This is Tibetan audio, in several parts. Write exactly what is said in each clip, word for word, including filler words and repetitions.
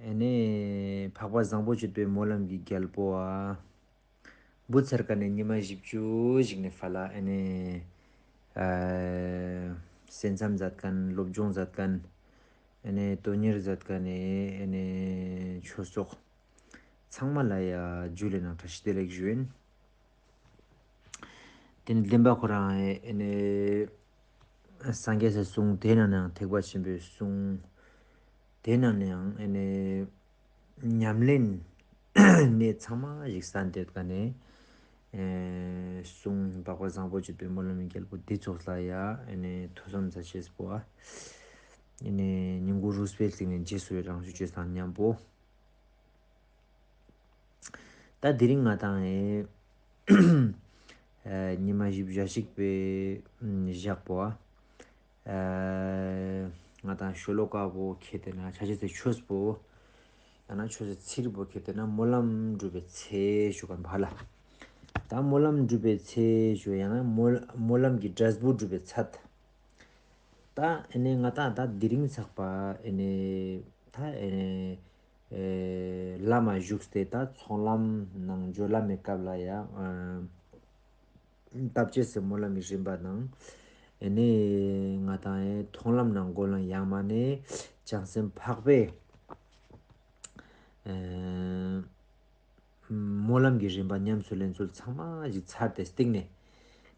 ཨེ་ནས་འཕགས་པ་བཟང་པོ་སྤྱོད་པའི་སྨོན་ལམ་གྱི་རྒྱལ་པོ་ཨ། བུ་ཚར་ཀ་ནས་ཉི་མ་བཞི་བཅུ་ཞིག་ནས་ཕ་ལ་ཨེ་ནས་ཨ། གསན་བསམ་མཛད་མཁན་སློབ་སྦྱོང་མཛད་མཁན་ཨེ་ནས་དོན་གཉེར་མཛད་མཁན་ནས་ཨེ་ནས་ཆོས་ཚོགས་ཚང་མ་ལ་ཡ་ཇུ་ལེ་ནང་བཀྲ་ཤིས་བདེ་ལེགས་ཞུ་ཡིན། དེ་ནི་བདེན་པ་ཁོ་རང་ཨེ་ནས་སངས་རྒྱས་སའི་གསུང་དེ་ནང་ནའང་ཐེག་པ་ཆེན་པོའི་གསུང་དེ་ནང་ནའང་ཨེ་ནས་ཉམས་ལེན་གནས་ཚང་མ་ཞིག་གསན་དེ་ག་ནས་ཨེ་གསུང་འཕགས་པ་བཟང་པོ་སྤྱོད་པའི་སྨོན་ལམ་རྒྱལ་པོ་འདི་ཚོགས་ལ་ཡ་ཨེ་ནས་ཐོས་བསམ་མཛད་ཤེས་པོ་ཨ་ཨེ་ནས་ཉིན་གུང་རུས་པའི་གླིང་ནས་རྗེས་སུ་ཡི་རང་ཞུ་བྱེད་སང་མཉམ་པོ། ད་དེ་རིང་ང་དང་ཨེ་ཨེ་ཉི་མ་བཞི་བཅུ་ཞིག་པའི་ཨམ་ཞག་པོ་ཨ། ཨེ་ང་དང་ཤོ་ལོ་ཀ་པོ་ཁེ་ཏེ་ན་ཆ་ཆེ་ཚེ་ཆོས་པོ་ཡང་ན་ཆོས་ཚེ་ཚིར་པོ་ཁེ་ཏེ་ན་སྨོན་ལམ་འགྲུབ་པའི་ཚེ་ཞུ་གམ་བ་ལ། ད་སྨོན་ལམ་འགྲུབ་པའི་ཚེ་ཞུ་ཡང་ན་སྨོན་སྨོན་ལམ་གྱི་འབྲས་བུ་འགྲུབ་པའི་ཚད། ད་ཨེ་ནས་ང་དང་ད་དེ་རིང་ཚགས་པ་ཨེ་ནས་ད་ཨེ་ནས་ཨེ་བླ་མ་བཞུགས་ཏེ་ད་ཚོགས་ལམ་ནང་སྦྱོར་ལམ་མེ་སྐབས་ལ་ཡང་ཨ་བཏབ་ཅེས་སེ་སྨོན་ལམ་གྱི་རིམ་པ་དང་ཨེ་ནས་ང་དང་ཨེ་མཐོང་ལམ་ནང་སྒོམ་ལམ་ཡང་མ་ནས་བྱང་སེམས་འཕགས་པའི་ཨེ་སྨོན་ལམ་གྱི་རིམ་པ་ཉམས་སུ་ལེན་ཚུལ་ཚང་མ་ཞིག་ཚར་ཏེ་སྟེང་ནས།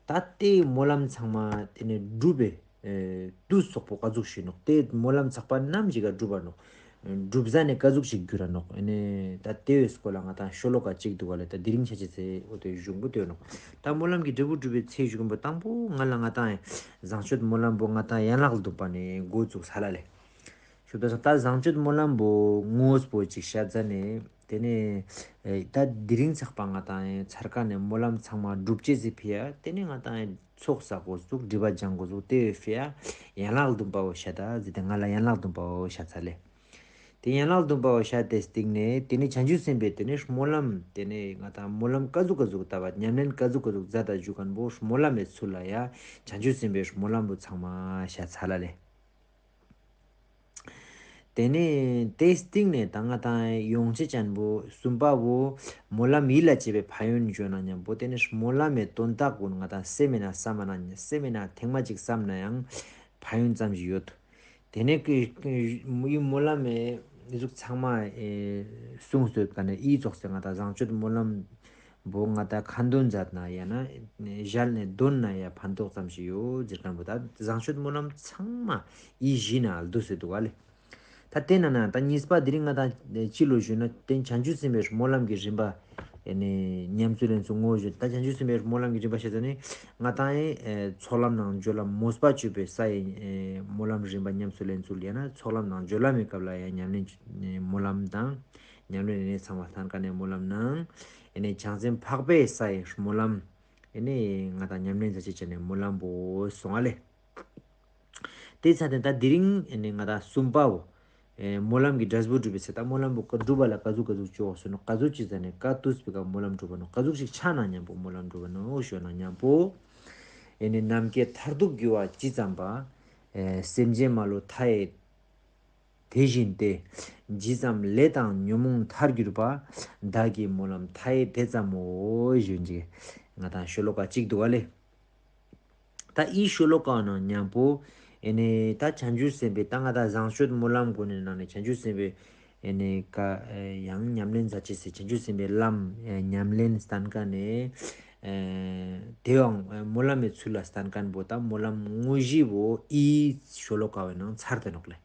ད་ལྟའི་སྨོན་ལམ་ཚང་མ་དེ་ནས་འགྲུབ་པའི་ཨེ་དུས་ཚོགས་པོ་ག་ཟུག་ཞིག་ནོག་དེ་སྨོན་ལམ་ཚགས་པ་ནམ་ཞིག་ག་འགྲུབ་པ་ནོག་འགྲུབ་ཟ་ནས་ག་ཟུག་ཞིག་འགྱུར་ར་ནོག་ཨེ་ནས་ད་དེ་བས་སྐོར་ལ་ང་དང་ཤོ་ལོ་ཀ་གཅིག་འདུག་ག་ལས་ད་དེ་རིང་ཆ་ཆེ་ཚེ་འོ་དེ་གཞུང་པོ་དེ་ནོག་ད་སྨོན་ལམ་གྱི་འབྲས་བུ་འགྲུབ་པའི་ཚེ་ཞུ་གམ་པོ་དང་པོ་ང་ལ་ང་དང་བཟང་སྤྱོད་སྨོན་ལམ་པོ་ང་དང་ཡན་ལག་བདུན་པ་ནས་འགོ་བཙུགས་ས་ལ་ལས། ཞུ་ད་ས་ད་བཟང་སྤྱོད་སྨོན་ལམ་པོ་དངོས་པོ་ཅིག་བཤད་ཟ་ནས་དེ་ནས་ཨེ་ད་དེ་རིང་ཚགས་པ་ང་དང་ཚར་ཀ་ནས་སྨོན་ལམ་ཚང་མ་འགྲུབ་ཅེས་སི་ཕི་ཡ་དེ་ནས་ང་དང་ཚོགས་བསགས་དགོས་ཚུགས་སྒྲིབ་པ་སྦྱང་དགོས་ཚུགས་དེ་བས་ཕི་ཡ་ཡན་ལག་བདུན་པ་བོ་བཤད་ད་ཟེར་ཏེ་ང་ལ་ཡན་ལག་བདུན་པ་བོ་བཤད་ཚར་ལེ། དེ་ཡན་ལག་བདུན་པ་བོ་བཤད་དེ་སྟེང་ནས་དེ་ནས་བྱང་ཆུབ་སེམས་དཔའི་དེ་ནས་སྨོན་ལམ་དེ་ནས་ང་དང་སྨོན་ལམ་ཀ་ཟུག་ཀ་ཟུག་ལྟ་བ་ཉམས་ལེན་ཀ་ཟུག་ཀ་ཟུག་མཛད་ད་འཇུག་མཁན་པོ་སྨོན་ལམ་མེ་ཚུལ་ལ་ཡ་བྱང་ཆུབ་སེམས་དཔའི་སྨོན་ལམ་པོ་ཚང་མ་བཤད་ཚར་ལ་ལེ། དེ་ནས་དེའི་སྟེང་ནས་ད་ང་དང་ཡོངས་ཆེ་ཅན་པོ་གསུམ་པ་བོ་སྨོན་ལམ་ཡིད་ལ་བྱེད་པའི་ཕན་ཡོན་བརྗོད་ན་མཉམ་པོ་དེ་ནས་སྨོན་ལམ་མེ་དོན་དག་ཀུན་ང་དང་སེམས་མེད་ན་བསམ་མ་ན་སེམས་མེད་ན་ཐེངས་མ་གཅིག་བསམ་ན་ཡང་ཕན་ཡོན་ཙམ་ཞིག་ཡོད། དེ་ནས་ཀི་ཀི་མུ་ཡུ་སྨོན་ལམ་མེ་གཟུགས་ཚང་མ་ཨེ་གསུངས་སོད་ཀ་ནས་ཨི་ཙོགས་སེ་ང་དང་བཟང་སྤྱོད་སྨོན་ལམ་བོ་ང་དང་ཁ་འདོན་མཛད་ན་ཡང་ན་ཞལ་ནས་འདོན་ན་ཡང་ཕན་ཐོགས་ཙམ་ཞིག་ཡོད་ཟེར་མཁན་པོ་ད་བཟང་སྤྱོད་སྨོན་ལམ་ཚང་མ་ཨི་བཞི་ན་བསྡུས་སེ་འདུག་ག་ལེ། ད་དེ་ན་ན་ད་གཉིས་པ་དེ་རིང་ང་དང་ཅི་ལོ་ཞུ་ན་དེ་བྱང་ཆུབ་སེམས་དཔའི་སྨོན་ལམ་གྱི་རིམ་པ་ཨེ་ནས་ཉམས་སུ་ལེན་ཚུལ་ངོ་བོ་ཞུ་ད་བྱང་ཆུབ་སེམས་དཔའི་སྨོན་ལམ་གྱི་རིམ་པ་བཤད་ཚུལ་ནི་ང་དང་ཨེ་ཚོགས་ལམ་ནང་སྦྱོར་ལམ་མོས་པ་སྤྱོད་པའི་ས་ཡི་ཨེ་སྨོན་ལམ་རིམ་པ་ཉམས་སུ་ལེན་ཚུལ་ཡང་ན་ཚོགས་ལམ་ནང་སྦྱོར་ལམ་མི་སྐབས་ལ་ཡང་ཉམས་ལེན་སྨོན་ལམ་དང་ཉམས་ལེན་ནས་ཚང་བ་ལྷན་ཁ་ནས་སྨོན་ལམ་ནང་ཨེ་ནས་བྱང་སེམས་འཕགས་པའི་ས་ཡི་སྨོན་ལམ་ཨེ་ནས་ང་དང་ཉམས་ལེན་མཛད་ཅེས་བྱས་ནས་སྨོན་ལམ་པོ་སོང་བ་ལེ། དེ་ཚ་དེ་ད་དེ་རིང་ཨེ་ནས་ང་དང་གསུམ་པའོ། ཨེ་སྨོན་ལམ་གྱི་འབྲས་བུ་སྒྲུབ་པའི་ཚེ་ད་སྨོན་ལམ་པོ་ཀ་སྒྲུབ་པ་ལ་ཀ་ཟུག་ཀ་ཟུག་བཅོ་བ་སོ་ནོ་ཀ་ཟུག་ཅི་ཟ་ནས་ཀ་ཏུས་པི་ཀ་སྨོན་ལམ་སྒྲུབ་པ་ནོ་ཀ་ཟུག་ཞིག་ཆ་ན་མཉམ་པོ་སྨོན་ལམ་སྒྲུབ་པ་ནོ་ཞོ་ན་མཉམ་པོ། ཨེ་ནས་ནམ་མཁའི་མཐར་ཐུག་རྒྱུ་བ་ཇི་ཙམ་པ། ཨེ་སེམས་ཅན་མ་ལུས་མཐའ་ཡས་དེ་བཞིན་ཏེ། ཇི་ཙམ་ལས་དང་ཉོན་མོངས་མཐར་གྱུར་པ། བདག་གི་སྨོན་ལམ་མཐའ་ཡས་དེ་ཙམ་མོ་ཞུ་འཇིག་ང་དང་ཤོ་ལོ་ཀ་གཅིག་འདུག་བ་ལེ། ད་ཨི་ཤོ་ལོ་ཀ་ནང་མཉམ་པོ་ཨེ་ནས་ད་བྱང་ཆུབ་སེམས་དཔའི་ད་ང་ད་བཟང་སྤྱོད་སྨོན་ལམ་གོ་ནས་ནང་ནས་བྱང་ཆུབ་སེམས་དཔའི་ཨེ་ནས་ཀ་ཡང་ཉམས་ལེན་མཛད་ཅེས་སེ་བྱང་ཆུབ་སེམས་དཔའི་ལམ་ཉམས་ལེན་སྟན་ཀ་ནས་དེའང་སྨོན་ལམ་མེ་ཚུལ་ལ་སྟན་ཀ་ན་པོ་ད་སྨོན་ལམ་དངོས་གཞི་བོ་ཨི་ཤོ་ལོ་ཀ་བའི་ནང་ཚར་ཏེ་ནོག་ལེ།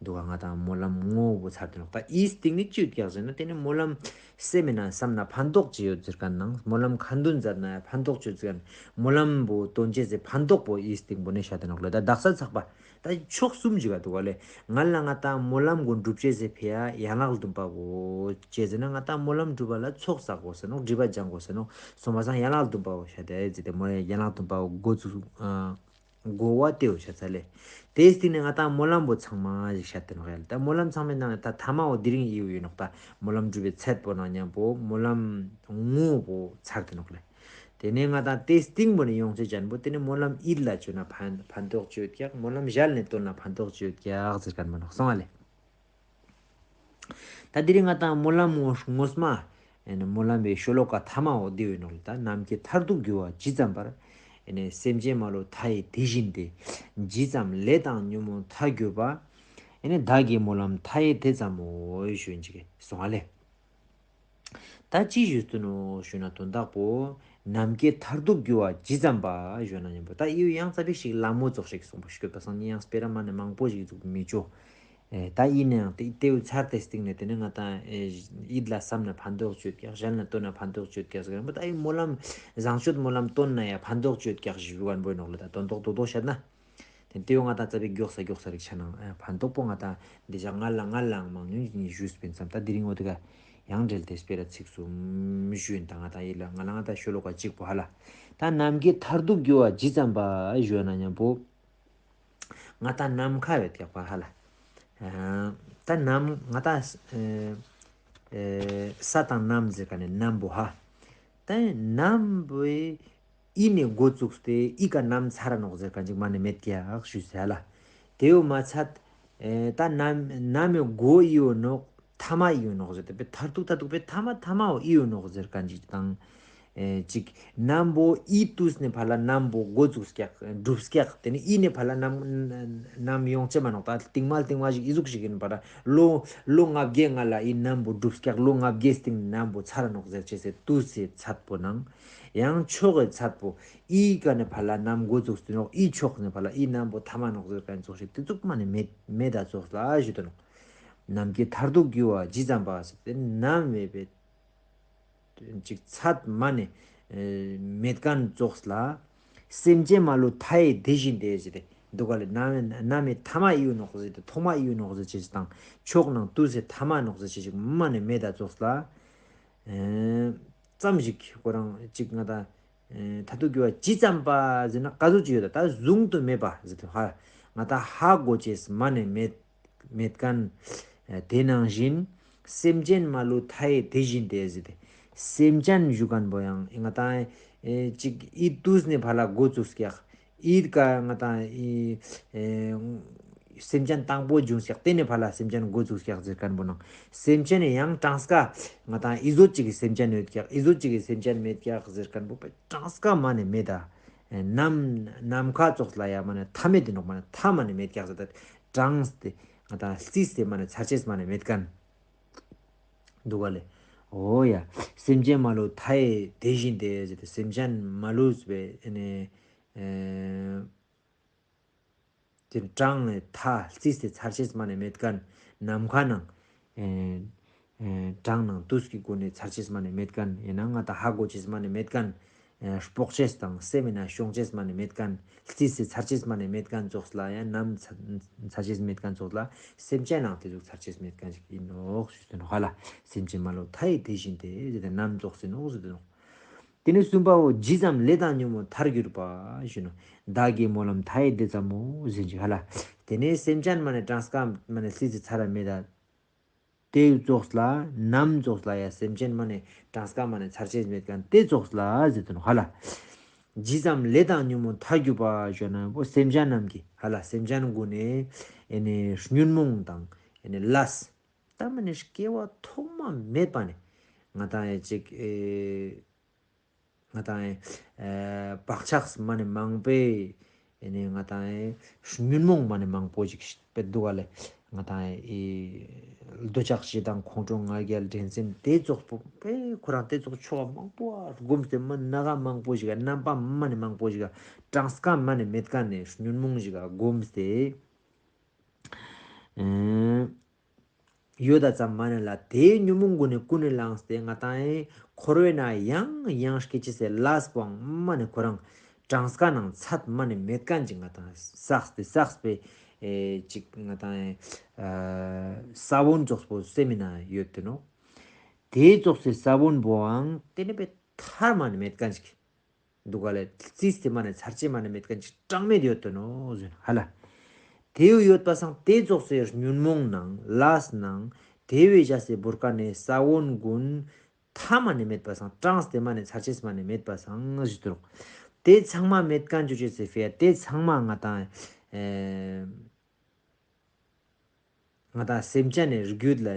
འདུག་ག་ང་དང་སྨོན་ལམ་དངོས་པོ་ཚར་ཏེ་ནོག་ད་ཨིས་སྟེང་ནི་ཅི་ཡོད་ཀྱག་ཟེར་ན་དེ་ནི་སྨོན་ལམ་སེམས་མེད་ན་བསམ་ན་ཕན་ཐོགས་ཅི་ཡོད་ཟེར་མཁན་ནང་སྨོན་ལམ་ཁ་འདོན་མཛད་ན་ཕན་ཐོགས་ཅི་ཡོད་ཟེར་མཁན་སྨོན་ལམ་པོ་དོན་བྱེད་ཟེར་ཕན་ཐོགས་པོ་ཨིས་སྟེང་པོ་ནས་བཤད་དེ་ནོག་ལེ། ད་དག་ས་ཚགས་པ་ད་ཕྱོགས་གསུམ་ཞིག་ག་འདུག་ག་ལེ། ང་ལ་ང་དང་སྨོན་ལམ་གོ་འགྲུབ་བྱེད་ཟེར་ཕི་ཡ་ཡན་ལག་བདུན་པ་བོ་བྱེད་ཟེར་ན་ང་དང་སྨོན་ལམ་འགྲུབ་པ་ལ་ཚོགས་བསགས་དགོས་ཟེར་ནོག་སྒྲིབ་པ་སྦྱང་དགོས་ཟེར་ནོག་སོང་པ་སང་ཡན་ལག་བདུན་པ་བོ་བཤད་དེ་ཟེར་ཏེ་སྨོན་ཡན་ལག་བདུན་པ་བོ་འགོ་བཙུགས། གོ་བ་དེའོ་ཤ་ཚ་ལེ། དེའི་སྟེང་ནས་ང་ད་སྨོན་ལམ་པོ་ཚང་མ་ཞིག་ཤ་དེ་ནོག་ཡ་ལེ། ད་སྨོན་ལམ་ཚང་མའི་ནང་ད་ཐ་མའོ་དེ་རིང་ཡིའུ་ཡོད་ནོག་ད་སྨོན་ལམ་སྒྲུབ་པའི་ཚད་པོ་ནང་མཉམ་པོ་སྨོན་ལམ་དངོས་པོ་ཚར་དེ་ནོག་ལེ། དེ་ནས་ང་ད་དེའི་སྟེང་པོ་ནས་ཡོང་ཚེ་ཅན་པོ་དེ་ནས་སྨོན་ལམ་ཡིད་ལ་བཅོས་ན་ཕན་ཕན་ཐོགས་ཅི་ཡོད་ཀྱག་སྨོན་ལམ་ཞལ་ནས་བཏོན་ན་ཕན་ཐོགས་ཅི་ཡོད་ཀྱག་ཟེར་མཁན་པོ་ནོག་སོང་བ་ལེ། ད་དེ་རིང་ང་དང་སྨོན་ལམ་ངོ་ངོ་མ། ཨེ་ནི་སྨོན་ལམ་པའི་ཤོ་ལོ་ཀ་ཐ་མ་འོ་དེ་བའི་ནང་ལ། ད་ནམ་མཁའི་མཐར་ཐུག་རྒྱུ་བ་ཇི་ཙམ་པར། ཨེ་ནི་སེམས་ཅན་མ་ལུས་མཐའ་ཡས་དེ་བཞིན་ཏེ། ཇི་ཙམ་ལས་དང་ཉོན་མོངས་མཐར་གྱུར་པ། ཨེ་ནི་བདག་གི་སྨོན་ལམ་མཐའ་ཡས་དེ་ཙམ་མོ་ཞུ་ཡིན་ཅིག་གསུང་ཨ་ལེ། ད་ཅི་ཞུས་ཏེ་ནོ་ཞུ་ན་དོན་དག་པོ། ནམ་མཁའི་མཐར་ཐུག་རྒྱུ་བ་ཇི་ཙམ་པ་ཞུ་ན་མཉམ་པོ། ད་ཨི་ཡང་ཙ་པིག་ཞིག་ལ་མོ་ཙོག་ཞིག་གསུངས་པ་ཞིག་ཡོད་པ་སང་ཉིན་ཡང་སྤེ་ར་མ་ནས་མང་པོ་ཞིག་འཛུགས་མི་ཆོག་ཨེ། ད་ཡིན་ནའང་དེ་དེའུ་ཚར་ཏེ་སྟེང་ནས་དེ་ནས་ང་དང་ཨེ་ཡིད་ལ་བསམ་ན་ཕན་ཐོགས་ཆོད་ཀྱག་གཞན་ལ་བཏོན་ན་ཕན་ཐོགས་ཆོད་ཀྱག་ཟེར་གི་ཡོད་པ། ད་ཨི་སྨོན་ལམ་བཟང་སྤྱོད་སྨོན་ལམ་བཏོན་ན་ཡང་ཕན་ཐོགས་ཆོད་ཀྱག་ཞུ་གི་ཡོད་པ་ནོག་ལ། ད་དོན་དག་རྡོག་རྡོག་བཤད་ན། དེ་ལྟེ་བ་ང་དང་རྩ་བའི་མགྱོགས་ས་མགྱོགས་ས་རིག་ཆ་ནང་ཨ་ཕན་ཐོགས་པོ་ང་དང་འདི་ཅག་ང་ལ་ང་ལའང་མང་ཉུང་ཉིད་ཞུས་པའི་མཚམས། ད་དེ་རིང་འོ་དེ་ག་ཡང་འབྲེལ་ཏེ་སྤེ་ར་ཚིགས་སུ་མི་ཞུ་ཡིན། ད་ང་དང་ཡིད་ལ་ང་ལ་ང་དང་ཤོ་ལོ་ཀ་གཅིག་པོ་ཧ་ལ། ད་ནམ་མཁའི་མཐར་ཐུག་རྒྱུ་བ་ཇི་ཙམ་པ་ཞུ་ན་མཉམ་པོ། ང་དང་ནམ་མཁའ་ཡོད་ཀྱག་པ་ཧ་ལ། ཨ་ད་ནམ་ང་དང་ཨེ་ཨེ་ས་དང་གནམ་ཟེར་ག་ནས་གནམ་པོ་ཧ། ད་གནམ་པོའི་ཨི་ནས་འགོ་བཙུགས་ཏེ་ཨི་ཀ་གནམ་ཚར་ར་ནོག་ཟེར་མཁན་ཅིག་མ་ནས་མེད་ཀྱག་ཞུས་ཟེར་ལ། དེའུ་མ་ཚད་ཨེ་ད་གནམ་གནམ་མི་འགོ་ཨི་ཡོད་ནོག་ཐ་མ་ཨི་ཡོད་ནོག་ཟེར་ཏེ་པའི་མཐར་ཐུག་མཐར་ཐུག་པའི་ཐ་མ་ཐ་མའོ་ཨི་ཡོད་ནོག་ཟེར་མཁན་ཅིག་དང་། ཨེ་ཅིག་གནམ་པོ་ཨི་དུས་ནས་ཕར་ལ་གནམ་པོ་འགོ་བཙུགས་ཀྱག་འགྲུབ་ཀྱག་དེ་ནས་ཨི་ནས་ཕར་ལ་གནམ་གནམ་ཡོང་ཅེ་མ་ནོག་ད་རྟིང་མ་རྟིང་མ་ཞིག་ཨི་ཟུག་ཞིག་ཡིན་པ་ར་ལོ་ལོ་ལྔ་བརྒྱད་ང་ལ་ཨི་གནམ་པོ་འགྲུབ་ཀྱག་ལོ་ལྔ་བརྒྱད་སྟེང་གནམ་པོ་ཚར་ནོག་ཟེར་ཅེས་ཟེར་དུས་སི་ཚད་པོ་ནང་ཡང་ཕྱོགས་ཀྱི་ཚད་པོ་ཨི་ཀ་ནས་ཕར་ལ་གནམ་འགོ་བཙུགས་ཏེ་ནོག་ཨི་ཕྱོགས་ནས་ཕར་ལ་ཨི་གནམ་པོ་ཐ་མ་ནོག་ཟེར་མཁན་ཙོགས་ཞིག་དེ་ཙུག་མ་ནས་མེད་མེད་ད་ཙོགས་ལ་ཞུ་དོ་ནོག་ནམ་མཁའི་མཐར་ཐུག་རྒྱུ་བ་ཇི་ཙམ་པ་ཟེར་ཏེ་ནམ་མེད་པའི་ཅིག་ཚད་མ་ནས་ཨེ་མེད་མཁན་ཙོགས་ལ། སེམས་ཅན་མ་ལུས་མཐའ་ཡས་དེ་བཞིན་ཏེ་ཟེར་ཏེ་འདུག་ག་ལས། ནམ་ནམ་མེད་ཐ་མ་ཨི་ཡོད་ནོག་ཟེར་ཏེ་ཐོག་མ་ཨི་ཡོད་ནོག་ཟེར་ཅེས་དང་ཕྱོགས་ནང་དུས་སེ་ཐ་མ་ནོག་ཟེར་ཅེས་ཞིག་མ་ནས་མེད་ད་ཙོགས་ལ། ཨེ་ཙམ་ཞིག་ཁོ་རང་ཅིག་ང་དང་ཨེ་མཐར་ཐུག་རྒྱུ་བ་ཇི་ཙམ་པ་ཟེར་ན་ག་ཟུག་ཅིག་ཡོད་ད། ད་གཟུང་དུ་མེད་པ་ཟེར་ཏེ་ཧ་ང་དང་ཧ་གོ་ཅེས་མ་ནས་མེད། མེད་མཁན། དེ་ནང་བཞིན་སེམས་ཅན་མ་ལུས་མཐའ་ཡས་དེ་བཞིན་ཏེ་ཟེར་ཏེ། སེམས་ཅན་ཞུ་མཁན་པོ་ཡང་ང་དང་ཨེ་ཅིག་ཨི་དུས་ནས་ཕར་ལ་འགོ་བཙུགས་ཀྱག་ཨི་ཀ་ང་དང་ཨི་ཨེ་སེམས་ཅན་དང་པོ་བྱུང་ཀྱག་དེ་ནས་ཕར་ལ་སེམས་ཅན་འགོ་བཙུགས་ཀྱག་ཟེར་མཁན་པོ་ནང་སེམས་ཅན་ཡང་གྲངས་ཀ་ང་དང་ཨི་ཟོ་ཅིག་གི་སེམས་ཅན་ཡོད་ཀྱག་ཨི་ཟོ་ཅིག་གི་སེམས་ཅན་མེད་ཀྱག་ཟེར་མཁན་པོ་པ་གྲངས་ཀ་མ་ནས་མེད་ད། ནམ་ནམ་མཁའ་ཙོགས་ལ་ཡ་མ་ནས་མཐའ་མེད་དེ་ནོག་མ་ནས་མཐའ་མ་ནས་མེད་ཀྱག་ཟེར་ད། གྲངས་ཏེ་ང་དང་རྩིས་ཏེ་མ་ནས་ཚར་ཅེས་མ་ནས་མེད་མཁན་འདུག་ག་ལས། འོ་ཡ། སེམས་ཅན་མ་ལུས་མཐའ་ཡས་དེ་བཞིན་ཏེ་ཟེར་ཏེ་སེམས་ཅན་མ་ལུས་པའི་ཨེ་ནས་ཨེ་དེ་གྲངས་ནས་མཐའ་རྩིས་ཏེ་ཚར་ཅེས་མ་ནས་མེད་མཁན་ནམ་མཁའ་ནང་ཨེ་ཨེ་གྲངས་ནང་དུས་ཀྱི་སྒོ་ནས་ཚར་ཅེས་མ་ནས་མེད་མཁན། ཡིན་ན་ང་དང་ཧ་གོ་ཅེས་མ་ནས་མེད་མཁན། ཨེ་སྤོག་ཅེས་དང་སེམས་ཡིན་ན་ཤོང་ཅེས་མ་ནས་མེད་མཁན། རྩིས་སེ་ཚར་ཅེས་མ་ནས་མེད་མཁན་ཙོགས་ལ་ཡང་ནམ་ཚ་ཚར་ཅེས་མེད་མཁན་ཙོགས་ལ་སེམས་ཅན་ནང་དེ་ཟུག་ཚར་ཅེས་མེད་མཁན་ཞིག་ཡིན་ནོག་ཞུས་ཏེ་ནོག་ཧ་ལ། སེམས་ཅན་མ་ལུས་མཐའ་ཡས་དེ་བཞིན་ཏེ་ཟེར་ཏེ་ནམ་ཙོགས་ཟེར་ནོག་ཟེར་ཏེ་ནོག་དེ་ནས་གསུམ་པའོ་ཇི་ཙམ་ལས་དང་ཉོན་མོངས་མཐར་གྱུར་པ་ཞུ་ནོག་བདག་གི་སྨོན་ལམ་མཐའ་ཡས་དེ་ཙམ་མོ་ཟེར་ཅིག་ཧ་ལ། དེ་ནས་སེམས་ཅན་མ་ནས་གྲངས་ཀ་མ་ནས་སྲིད་ཙི་ཚར་ར་མེད་ད། དེ་ཙོགས་ལ་ནམ་ཙོགས་ལ་ཡ་སེམས་ཅན་མ་ནས་གྲངས་ཀ་མ་ནས་ཚར་ཅེས་མེད་མཁན་དེ་ཙོགས་ལ་ཟེར་ཏེ་ནོག་ཧ་ལ། ཇི་ཙམ་ལས་དང་ཉོན་མོངས་མཐར་གྱུར་པ་ཞུ་ན་པོ་སེམས་ཅན་རྣམས་ཀྱི་ཧ་ལ་སེམས་ཅན་ཀུན་ནས་ཨེ་ནས་ཉོན་མོངས་དང་ཨེ་ནས་ལས། ད་མ་ནས་སྐྱེ་བ་ཐོག་མ་མེད་པ་ནས་ང་དང་ཨེ་ཅིག་ཨེ་ང་དང་ཨེ་བག་ཆགས་མ་ནས་མང་པོས་ཨེ་ནས་ང་དང་ཨེ་ཉོན་མོངས་མ་ནས་མང་པོ་ཞིག་སྤེལ་འདུག་ག་ལས། ང་དང་ཨེ་འདོད་ཆགས་ཞེ་སྡང་ཁོང་ཁྲོ་ང་རྒྱལ་འགྲན་སེམས་དེ་ཙོགས་པོ་པས་ཁོ་རང་དེ་ཙོགས་ཆོ་ག་མང་པོ་བསྒོམས་ཏེ་མ་ན་ག་མང་པོ་ཞིག་རྣམ་པ་མ་ནས་མང་པོ་ཞིག་གྲངས་ཀ་མ་ནས་མེད་མཁན་ནས་ཉོན་མོངས་ཞིག་བསྒོམས་ཏེ། ཨེ་ཡོད་ད་ཙམ་མ་ནས་ལ་དེའི་ཉོན་མོངས་ཀུན་ནས་ཀུན་ནས་བསླངས་ཏེ་ང་དང་ཨེ་འཁོར་བའི་ནང་ཡང་ཡང་སྐྱེ་ཅི་སའི་ལས་པོའང་མ་ནས་ཁོ་རང་གྲངས་ཀ་ནང་ཚད་མ་ནས་མེད་མཁན་ཅིག་ང་དང་བསགས་ཏེ་བསགས་པའི་ཨེ་ཅིག་ང་དང་ཨེ་ས་བོན་ཙོགས་པོ་སེམས་ནང་ཡོད་དེ་ནོག་དེའི་ཙོགས་སའི་ས་བོན་པོའང་དེ་ནས་པའི་མཐར་མ་ནས་མེད་མཁན་ཅིག་འདུག་ག་ལས། རྩིས་ཏེ་མ་ནས་ཚར་ཅེས་མ་ནས་མེད་མཁན་ཅིག་གྲངས་མེད་ཡོད་དོ་ནོ་ཟེར་ཧ་ལ། དེའུ་ཡོད་པ་སང་དེ་ཙོགས་སེ་ཉོན་མོངས་ནང་ལས་ནང་དེ་བས་བཞག་སེ་བོར་ཀ་ནས་ས་བོན་ཀུན་མཐའ་མ་ནས་མེད་པ་སང་གྲངས་ཏེ་མ་ནས་ཚར་ཅེས་མ་ནས་མེད་པ་སང་ཞུ་དོ་རོག་དེ་ཚང་མ་མེད་མཁན་ཅོ་ཅེས་སེ་ཕེ་དེ་ཚང་མ་ང་དང་ཨེ། ང་དང་སེམས་ཅན་ནི་རྒྱུད་ལ་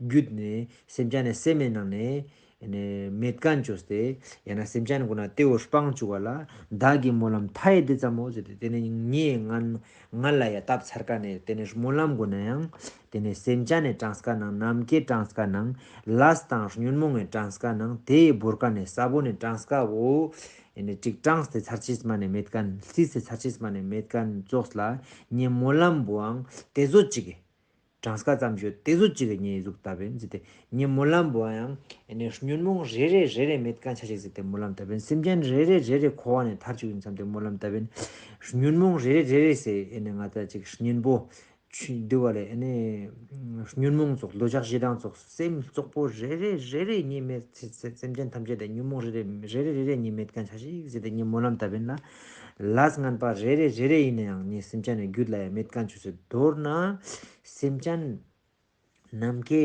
རྒྱུད་ནི་སེམས་ཅན་ནི་སེམས་ནི་ནང་ནས་ནི་མེད་མཁན་བཅོས་ཏེ་ཡང་ན་སེམས་ཅན་ཀུན་ན་དེ་བོ་སྤང་བཅུག་པ་ལ་བདག་གི་སྨོན་ལམ་མཐའ་ཡས་འདི་ཙམ་མོ་ཟེར་ཏེ་དེ་ནི་ངས་ང་ང་ལ་ཡ་བཏབ་ཚར་ཀ་ནས་དེ་ནི་སྨོན་ལམ་ཀུན་ན་ཡང་དེ་ནི་སེམས་ཅན་ནི་གྲངས་ཀ་ནང་ནམ་མཁའི་གྲངས་ཀ་ནང་ལས་དང་ཉོན་མོངས་ཀྱི་གྲངས་ཀ་ནང་དེ་ཡི་བོར་ཀ་ནས་ས་བོ་ནི་གྲངས་ཀ་བོ། ཨེ་ནི་ཅིག་གྲངས་ཏེ་ཚར་ཅིག་མ་ནས་མེད་མཁན་སྲིད་ཚེ་ཚར་ཅིག་མ་ནས་མེད་མཁན་ཙོགས་ལ་ངའི་སྨོན་ལམ་བོའང་དེ་ཟོ་ཅིག་གི་གྲངས་ཀ་ཙམ་ཞོ་དེ་ཟོ་ཅིག་གི་ངའི་གཟུགས་ལྟ་བུན་ཟེར་ཏེ་ངའི་སྨོན་ལམ་བོའང་ཨེ་ནི་ཉོན་མོངས་རེ་རེ་རེ་རེ་མེད་མཁན་ཆ་ཞིག་ཟེར་ཏེ་སྨོན་ལམ་ལྟ་བུན་སེམས་ཅན་རེ་རེ་རེ་རེ་འཁོར་བ་ནས་ཐར་བཅུག་ཡིན་བསམ་སྟེ་སྨོན་ལམ་ལྟ་བུན་ཉོན་མོངས་རེ་རེ་རེ་རེ་ཟེར་ཨེ་ནི་ང་ད་ཅིག་གཉེན་པོ། ཆུ་འདུལ་བ་ལས་ཨ་ནི་ཉོན་མོངས་ཙོགས་འདོད་ཆགས་ཞེ་སྡང་ཙོགས་སེམས་ཙོགས་པོ་རེ་རེ་རེ་རེ་ཉེས་མེད་སེམས་ཅན་ཐམས་ཅད་དེ་ཉོན་མོངས་རེ་རེ་རེ་རེ་རེ་རེ་ཉེས་མེད་མཁན་ཆ་ཞིག་ཟེར་ཏེ་ངའི་སྨོན་ལམ་ལྟ་བུན་ལ་ལས་ངན་པ་རེ་རེ་རེ་རེ་ཡིན་ན་ཡང་ངའི་སེམས་ཅན་ནི་རྒྱུད་ལ་ཡང་མེད་མཁན་ཆུ་ཟེར་མདོར་ན་སེམས་ཅན་ནམ་མཁའི་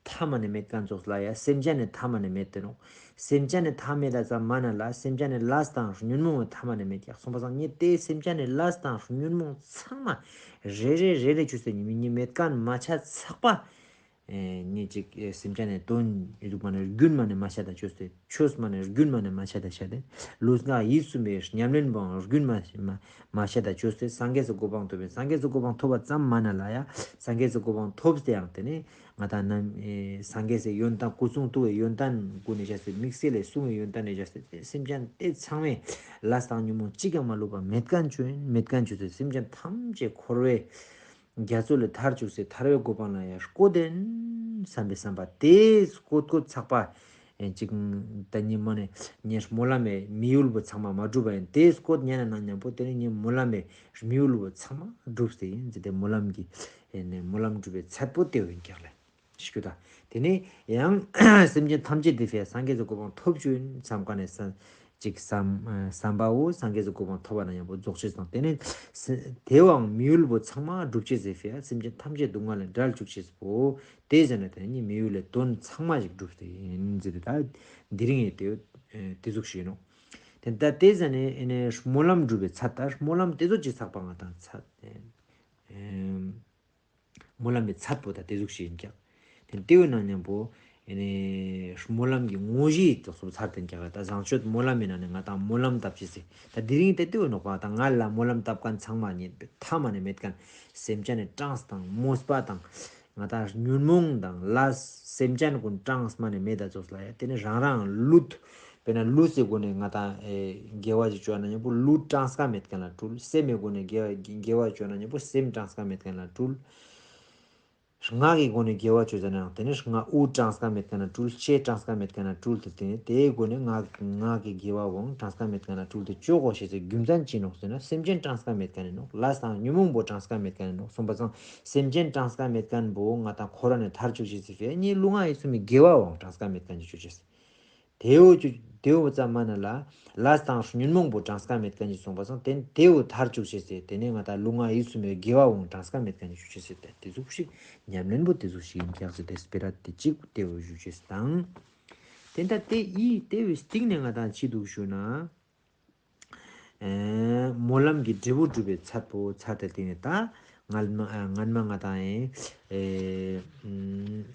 མཐའ་མ་ནས་མེད་མཁན་ཙོགས་ལ་ཡ་སེམས་ཅན་ནི་མཐའ་མ་ནས་མེད་དེ་ནོ། སེམས་ཅན་ནི་མཐའ་མེད་ལ་ཙམ་མ་ན་ལ་སེམས་ཅན་ནི་ལས་དང་ཉོན་མོངས་མཐའ་མ་ནས་མེད་ཀྱག་གསུངས་པ་སང་ངས་དེ་སེམས་ཅན་ནི་ལས་དང་ཉོན་མོངས་ཚང་མ་རེ་རེ་རེ་རེ་ཆུ་སེ་ཉི་མི་ཉི་མེད་མཁན་མ་ཆ་ཚག་པ། ངས་ཅིག་སེམས་ཅན་ནི་དོན་ཡི་ཟུག་མ་ནས་རྒྱུན་མ་ནས་མ་ཆ་ད་ཆོས་ཏེ་ཆོས་མ་ནས་རྒྱུན་མ་ནས་མ་ཆ་ད་ཆ་ཏེ་ལུས་ངག་ཡིད་གསུམ་པའི་ཉམས་ལེན་པའང་རྒྱུན་མ་མ་མ་ཆ་ད་ཆོས་ཏེ་སངས་རྒྱས་སུ་གོ་འཕང་ཐོབ་པའི་སངས་རྒྱས་སུ་གོ་འཕང་ཐོབ་པ་ཙམ་མ་ན་ལ་ཡ་སངས་རྒྱས་སུ་གོ་འཕང་ཐོབ་སྟེ་ཡང་དེ་ནས་ང་དང་ནམ་ཨེ་སངས་རྒྱས་སའི་ཡོན་ཏན་སྐུ་གསུང་ཐུགས་ཀྱི་ཡོན་ཏན་ཀུན་ནས་བྱ་སའི་དམིགས་བསལ་ལས་གསུང་གི་ཡོན་ཏན་ནས་བྱ་སའི་སེམས་ཅན་དེ་ཚང་མས་ལས་དང་ཉོན་མོངས་གཅིག་ཀྱང་མ་ལུས་པ་མེད་མཁན་ཆོས་ཡིན་མེད་མཁན་ཆོས་སའི་སེམས་ཅན་ཐམས་ཅད་འཁོར་བའི་རྒྱ་མཚོ་ལས་ཐར་བཅུག་སའི་ཐར་བའི་གོ་འཕང་ལ་ཡང་བཀོད་དེན་བསམ་པའི་བསམ་པ་དེ་བཀོད་བཀོད་ཚགས་པ་ཨེ་གཅིག་ད་ཉིན་མོ་ནས་ངས་སྨོན་ལམ་མེ་མི་ཡུལ་བུ་ཚང་མ་མ་གྲུབ་པ་ཡིན་དེ་བཀོད་ཉན་ན་ན་མཉམ་པོ་དེ་ནས་ངས་སྨོན་ལམ་མེ་མི་ཡུལ་བུ་ཚང་མ་གྲུབ་སྟེ་ཡིན་ཟེར་ཏེ་སྨོན་ལམ་གྱི་ཨེ་ནས་སྨོན་ལམ་གྲུབ་པའི་ཚད་པོ་དེ་ཡིན་ཀྱག་ལེ། ཤི་ཀུ་ད། དེ་ནས་ཡང་སེམས་ཅན་ཐམས་ཅད་དེ་ཕའི་སངས་རྒྱས་ཀྱི་གོ་འཕང་ཐོབ་བཅུག་ཡིན་བསམ་ག་ནས་སམ་ཅིག་བསམ་བསམ་པའོ་སངས་རྒྱས་ཀྱི་གོ་འཕང་ཐོབ་པ་ན་ཡང་པོ་རྫོགས་ཆེས་དང་དེ་ནས་དེའང་མི་ཡུལ་པོ་ཚང་མ་སྒྲུབ་ཆེས་ཟེར་ཕའི་སེམས་ཅན་ཐམས་ཅད་སྡུག་བསྔལ་ལས་བསྒྲལ་བཅུག་ཆེས་པོ་དེ་ཟེར་ན་དེ་ནི་མི་ཡུལ་ལས་དོན་ཚང་མ་ཞིག་སྒྲུབ་སྟེ་ཡིན་ཟེར་ཏེ་ད་འདི་རིང་ཡིན་དེ་དེ་ཟུག་ཞིག་ཡིན་ནོ། དེ་ད་དེ་ཟེར་ནས་སྨོན་ལམ་སྒྲུབ་པའི་ཚད་ད་སྨོན་ལམ་དེ་ཚོ་ཅིག་ཚགས་པ་ང་དང་ཚད། སྨོན་ལམ་གྱི་ཚད་པོ་ད་དེ་ཟུག་ཞིག་ཡིན་ཀྱང་། དེ་ལྟེ་བའི་ནང་མཉམ་པོ། ཨེ་ནས་སྨོན་ལམ་གྱི་དངོས་གཞི་དེ་ཚོ་ཚར་དེ་ཀྱང་ད་བཟང་སྤྱོད་སྨོན་ལམ་མི་ནང་ནས་ང་དང་སྨོན་ལམ་བཏབ་ཅི་སི། ད་དེ་རིང་དེ་ལྟེ་བའི་ནོག་པ་ད་ང་ལ་སྨོན་ལམ་བཏབ་མཁན་ཚང་མ་ཉིད་པའི་མཐའ་མ་ནས་མེད་མཁན་སེམས་ཅན་ནི་གྲངས་དང་མོས་པ་དང་། ང་དང་ཉོན་མོངས་དང་ལ་སེམས་ཅན་ཀུན་གྲངས་མ་ནས་མེད་ད་ཚོགས་ལ་ཡ་དེ་ནི་རང་རང་ལུད། དཔེར་ན་ལུས་སི་སྒོ་ནས་ང་དང་ཨེ་དགེ་བ་ཞིག་བཅོ་ན་མཉམ་པོ་ལུས་གྲངས་ཀ་མེད་མཁན་ལ་སྤྲུལ། སེམས་མི་སྒོ་ནས་དགེ་བ་དགེ་བ་བཅོ་ན་མཉམ་པོ་སེམས་གྲངས་ཀ་མེད་མཁན་ལ་སྤྲུལ། ངག་གི་སྒོ་ནས་དགེ་བ་བཅོ་ཟ་ནའང་དེ་ནི་ང་དབུ་གྲངས་ཀ་མེད་མཁན་ལ་སྤྲུལ། ལྕེ་གྲངས་ཀ་མེད་མཁན་ལ་སྤྲུལ་ཏེ་དེ་ནི་དེའི་སྒོ་ནས་ངག་ངག་གི་དགེ་བའང་གྲངས་ཀ་མེད་མཁན་ལ་སྤྲུལ་ཏེ་བཅོ་དགོས་ཤེས་སི་རྒྱུ་མཚན་ཅི་ནོག་ཟེར་ན་སེམས་ཅན་གྲངས་ཀ་མེད་མཁན་ནི་ནོག་ལ་སང་ཉོན་མོངས་པོ་གྲངས་ཀ་མེད་མཁན་ནི་ནོག་གསུངས་པ་སང་སེམས་ཅན་གྲངས་ཀ་མེད་མཁན་པོ་ང་དང་ཁོ་ར་ནས་ཐར་བཅུག་ཤེས་སི་ཕེ་ནི་ལུས་ངག་ཡིད་གསུམ་མི་དགེ་བའང་གྲངས་ཀ་མེད་མཁན་གྱི་བཅོ་ཤེས་སི། དེའུ་ཅུ་དེའུ་ཙམ་མ་ན་ལ། ལ་དང་ཉོན་མོངས་པོ་གྲངས་ཀ་མེད་མཁན་གྱི་གསུངས་པ་སང་དེ་དེའུ་ཐར་བཅུག་ཤེས་སི་དེ་ནས་ང་དང་ལུས་ངག་ཡིད་གསུམ་མི་དགེ་བའང་གྲངས་ཀ་མེད་མཁན་གྱི་བཅོ་ཤེས་སི་དེ་དེ་ཟུག་ཤིག་ཉམས་ལེན་པོ་དེ་ཟུག་ཤིག་ཡིན་ཀྱག་ཟེར་ཏེ་སྤེ་ར་དེ་གཅིག་དེའུ་ཞུ་ཤེས་སི་དང་། དེ་འདྲ་དེ་ཡིས་དེ་བའི་སྟེང་ནས་ང་དང་ཅི་འདུག་ཞུ་ན། ཨེ་སྨོན་ལམ་གྱི་འབྲས་བུ་སྒྲུབ་པའི་ཚད་པོ་ཚད་དེ་སྟེང་ནས་ད་ང་ལ་ང་ང་ང་དང་ཨེ་ཨེ་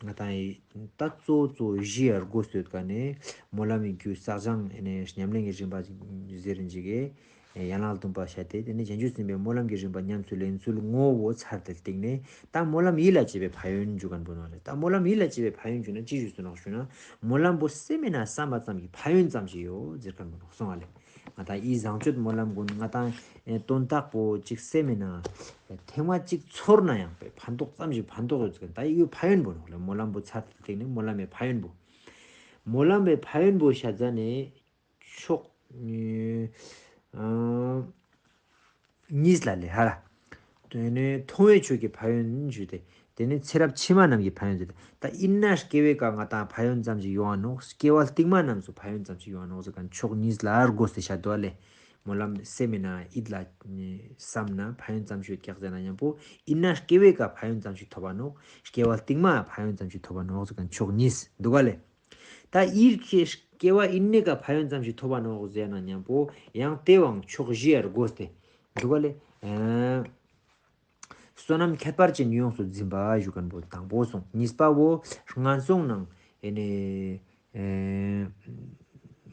ང་དང་ཨེ་ད་གཙོ་གཙོ་བཞི་ཡར་སྒོ་སྟོད་ཀ་ནས་སྨོན་ལམ་གྱི་རྒྱུ་བསགས་སྦྱང་ཨེ་ནས་ཉམས་ལེན་གྱི་རིམ་པ་ཟེར་ཅིག་གི་ཡན་ལག་བདུན་པ་བཤད་དེ་དེ་ནས་བྱང་ཆུབ་སེམས་དཔའི་སྨོན་ལམ་གྱི་རིམ་པ་ཉམས་སུ་ལེན་ཚུལ་ངོ་བོ་ཚར་དེ་སྟེང་ནས་ད་སྨོན་ལམ་ཡིད་ལ་བྱེད་པའི་ཕན་ཡོན་འཇུག་མཁན་པོ་ནོ་རེད། ད་སྨོན་ལམ་ཡིད་ལ་བྱེད་པའི་ཕན་ཡོན་འཇུག་ན་ཅི་ཞུ་སུ་ནོག་ཞུ་ན་སྨོན་ལམ་པོ་སེམས་མེད་ན་བསམ་པ་ཙམ་གྱི་ཕན་ཡོན་ཙམ་ཞིག་ཡོད་ཟེར་མཁན་པོ་ནོག་སོང་བ་ལས། ང་དང་ཡིད་བཟང་སྤྱོད་སྨོན་ལམ་ཀུན་ང་དང་དོན་དག་པོ་གཅིག་སེམས་མེད་ན་ཐེངས་མ་གཅིག་ཚོར་ན་ཡང་པའི་ཕན་ཐོགས་ཙམ་ཞིག་ཕན་ཐོགས་ཡོད་ཀྱི་ད་ཡིད་ཕན་ཡོན་པོ་ནོག་ལས་སྨོན་ལམ་པོ་ཚར་དེ་སྟེང་ནས་སྨོན་ལམ་པའི་ཕན་ཡོན་པོ། སྨོན་ལམ་པའི་ཕན་ཡོན་པོ་ཤ་ཚ་ནས་ཕྱོགས་གཉིས་ལ་ལས་ཧ་ར། དེ་ནས་མཐོང་བའི་ཆོས་ཀྱི་ཕན་ཡོན་ཞུས་ཏེ། དེ་ནས་ཚེ་རབས་ཕྱི་མ་རྣམས་ཀྱི་ཕན་ཡོན་ཟེར་ཏེ། ད་ཡིན་ན་སྐྱེ་བའི་སྐབས་ང་དང་ཕན་ཡོན་ཙམ་ཞིག་ཡོང་བ་ནོག་སྐྱེ་བ་རྟིང་མ་རྣམས་སུ་ཕན་ཡོན་ཙམ་ཞིག་ཡོང་བ་ནོག་ཟེར་མཁན་ཕྱོགས་གཉིས་ལ་བགོས་ཏེ་བཤད་དོ་ལས། སྨོན་ལམ་སེམས་མེད་ན་ཡིད་ལ་བསམ་ན་ཕན་ཡོན་ཙམ་ཞིག་ཡོད་ཀྱག་ཟེར་ན་མཉམ་པོ་ཡིན་ན་སྐྱེ་བའི་སྐབས་ཕན་ཡོན་ཙམ་ཞིག་ཐོབ་པ་ནོག་སྐྱེ་བ་རྟིང་མ་ཕན་ཡོན་ཙམ་ཞིག་ཐོབ་པ་ནོག་ཟེར་མཁན་ཕྱོགས་གཉིས་འདུག་ག་ལས། ད་ཡིད་ཀྱི་སྐྱེ་བ་ཡིན་ནི་ཀ་ཕན་ཡོན་ཙམ་ཞིག་ཐོབ་པ་ནོག་ཟེར་ན་མཉམ་པོ་ཡང་དེ་བའང་ཕྱོགས་བཞི་ཡར་བགོས་ཏེ་འདུག་ག་ལས། ཨ་ བསོད་ནམས་ཁྱད་པར་ཅན་ཡོངས་སུ་འཛིན་པ་ཞུ་མཁན་པོ་དང་པོ་སོང་། གཉིས་པ་བོ་ངན་སོང་ནང་ཨེ་ནས་ཨེ་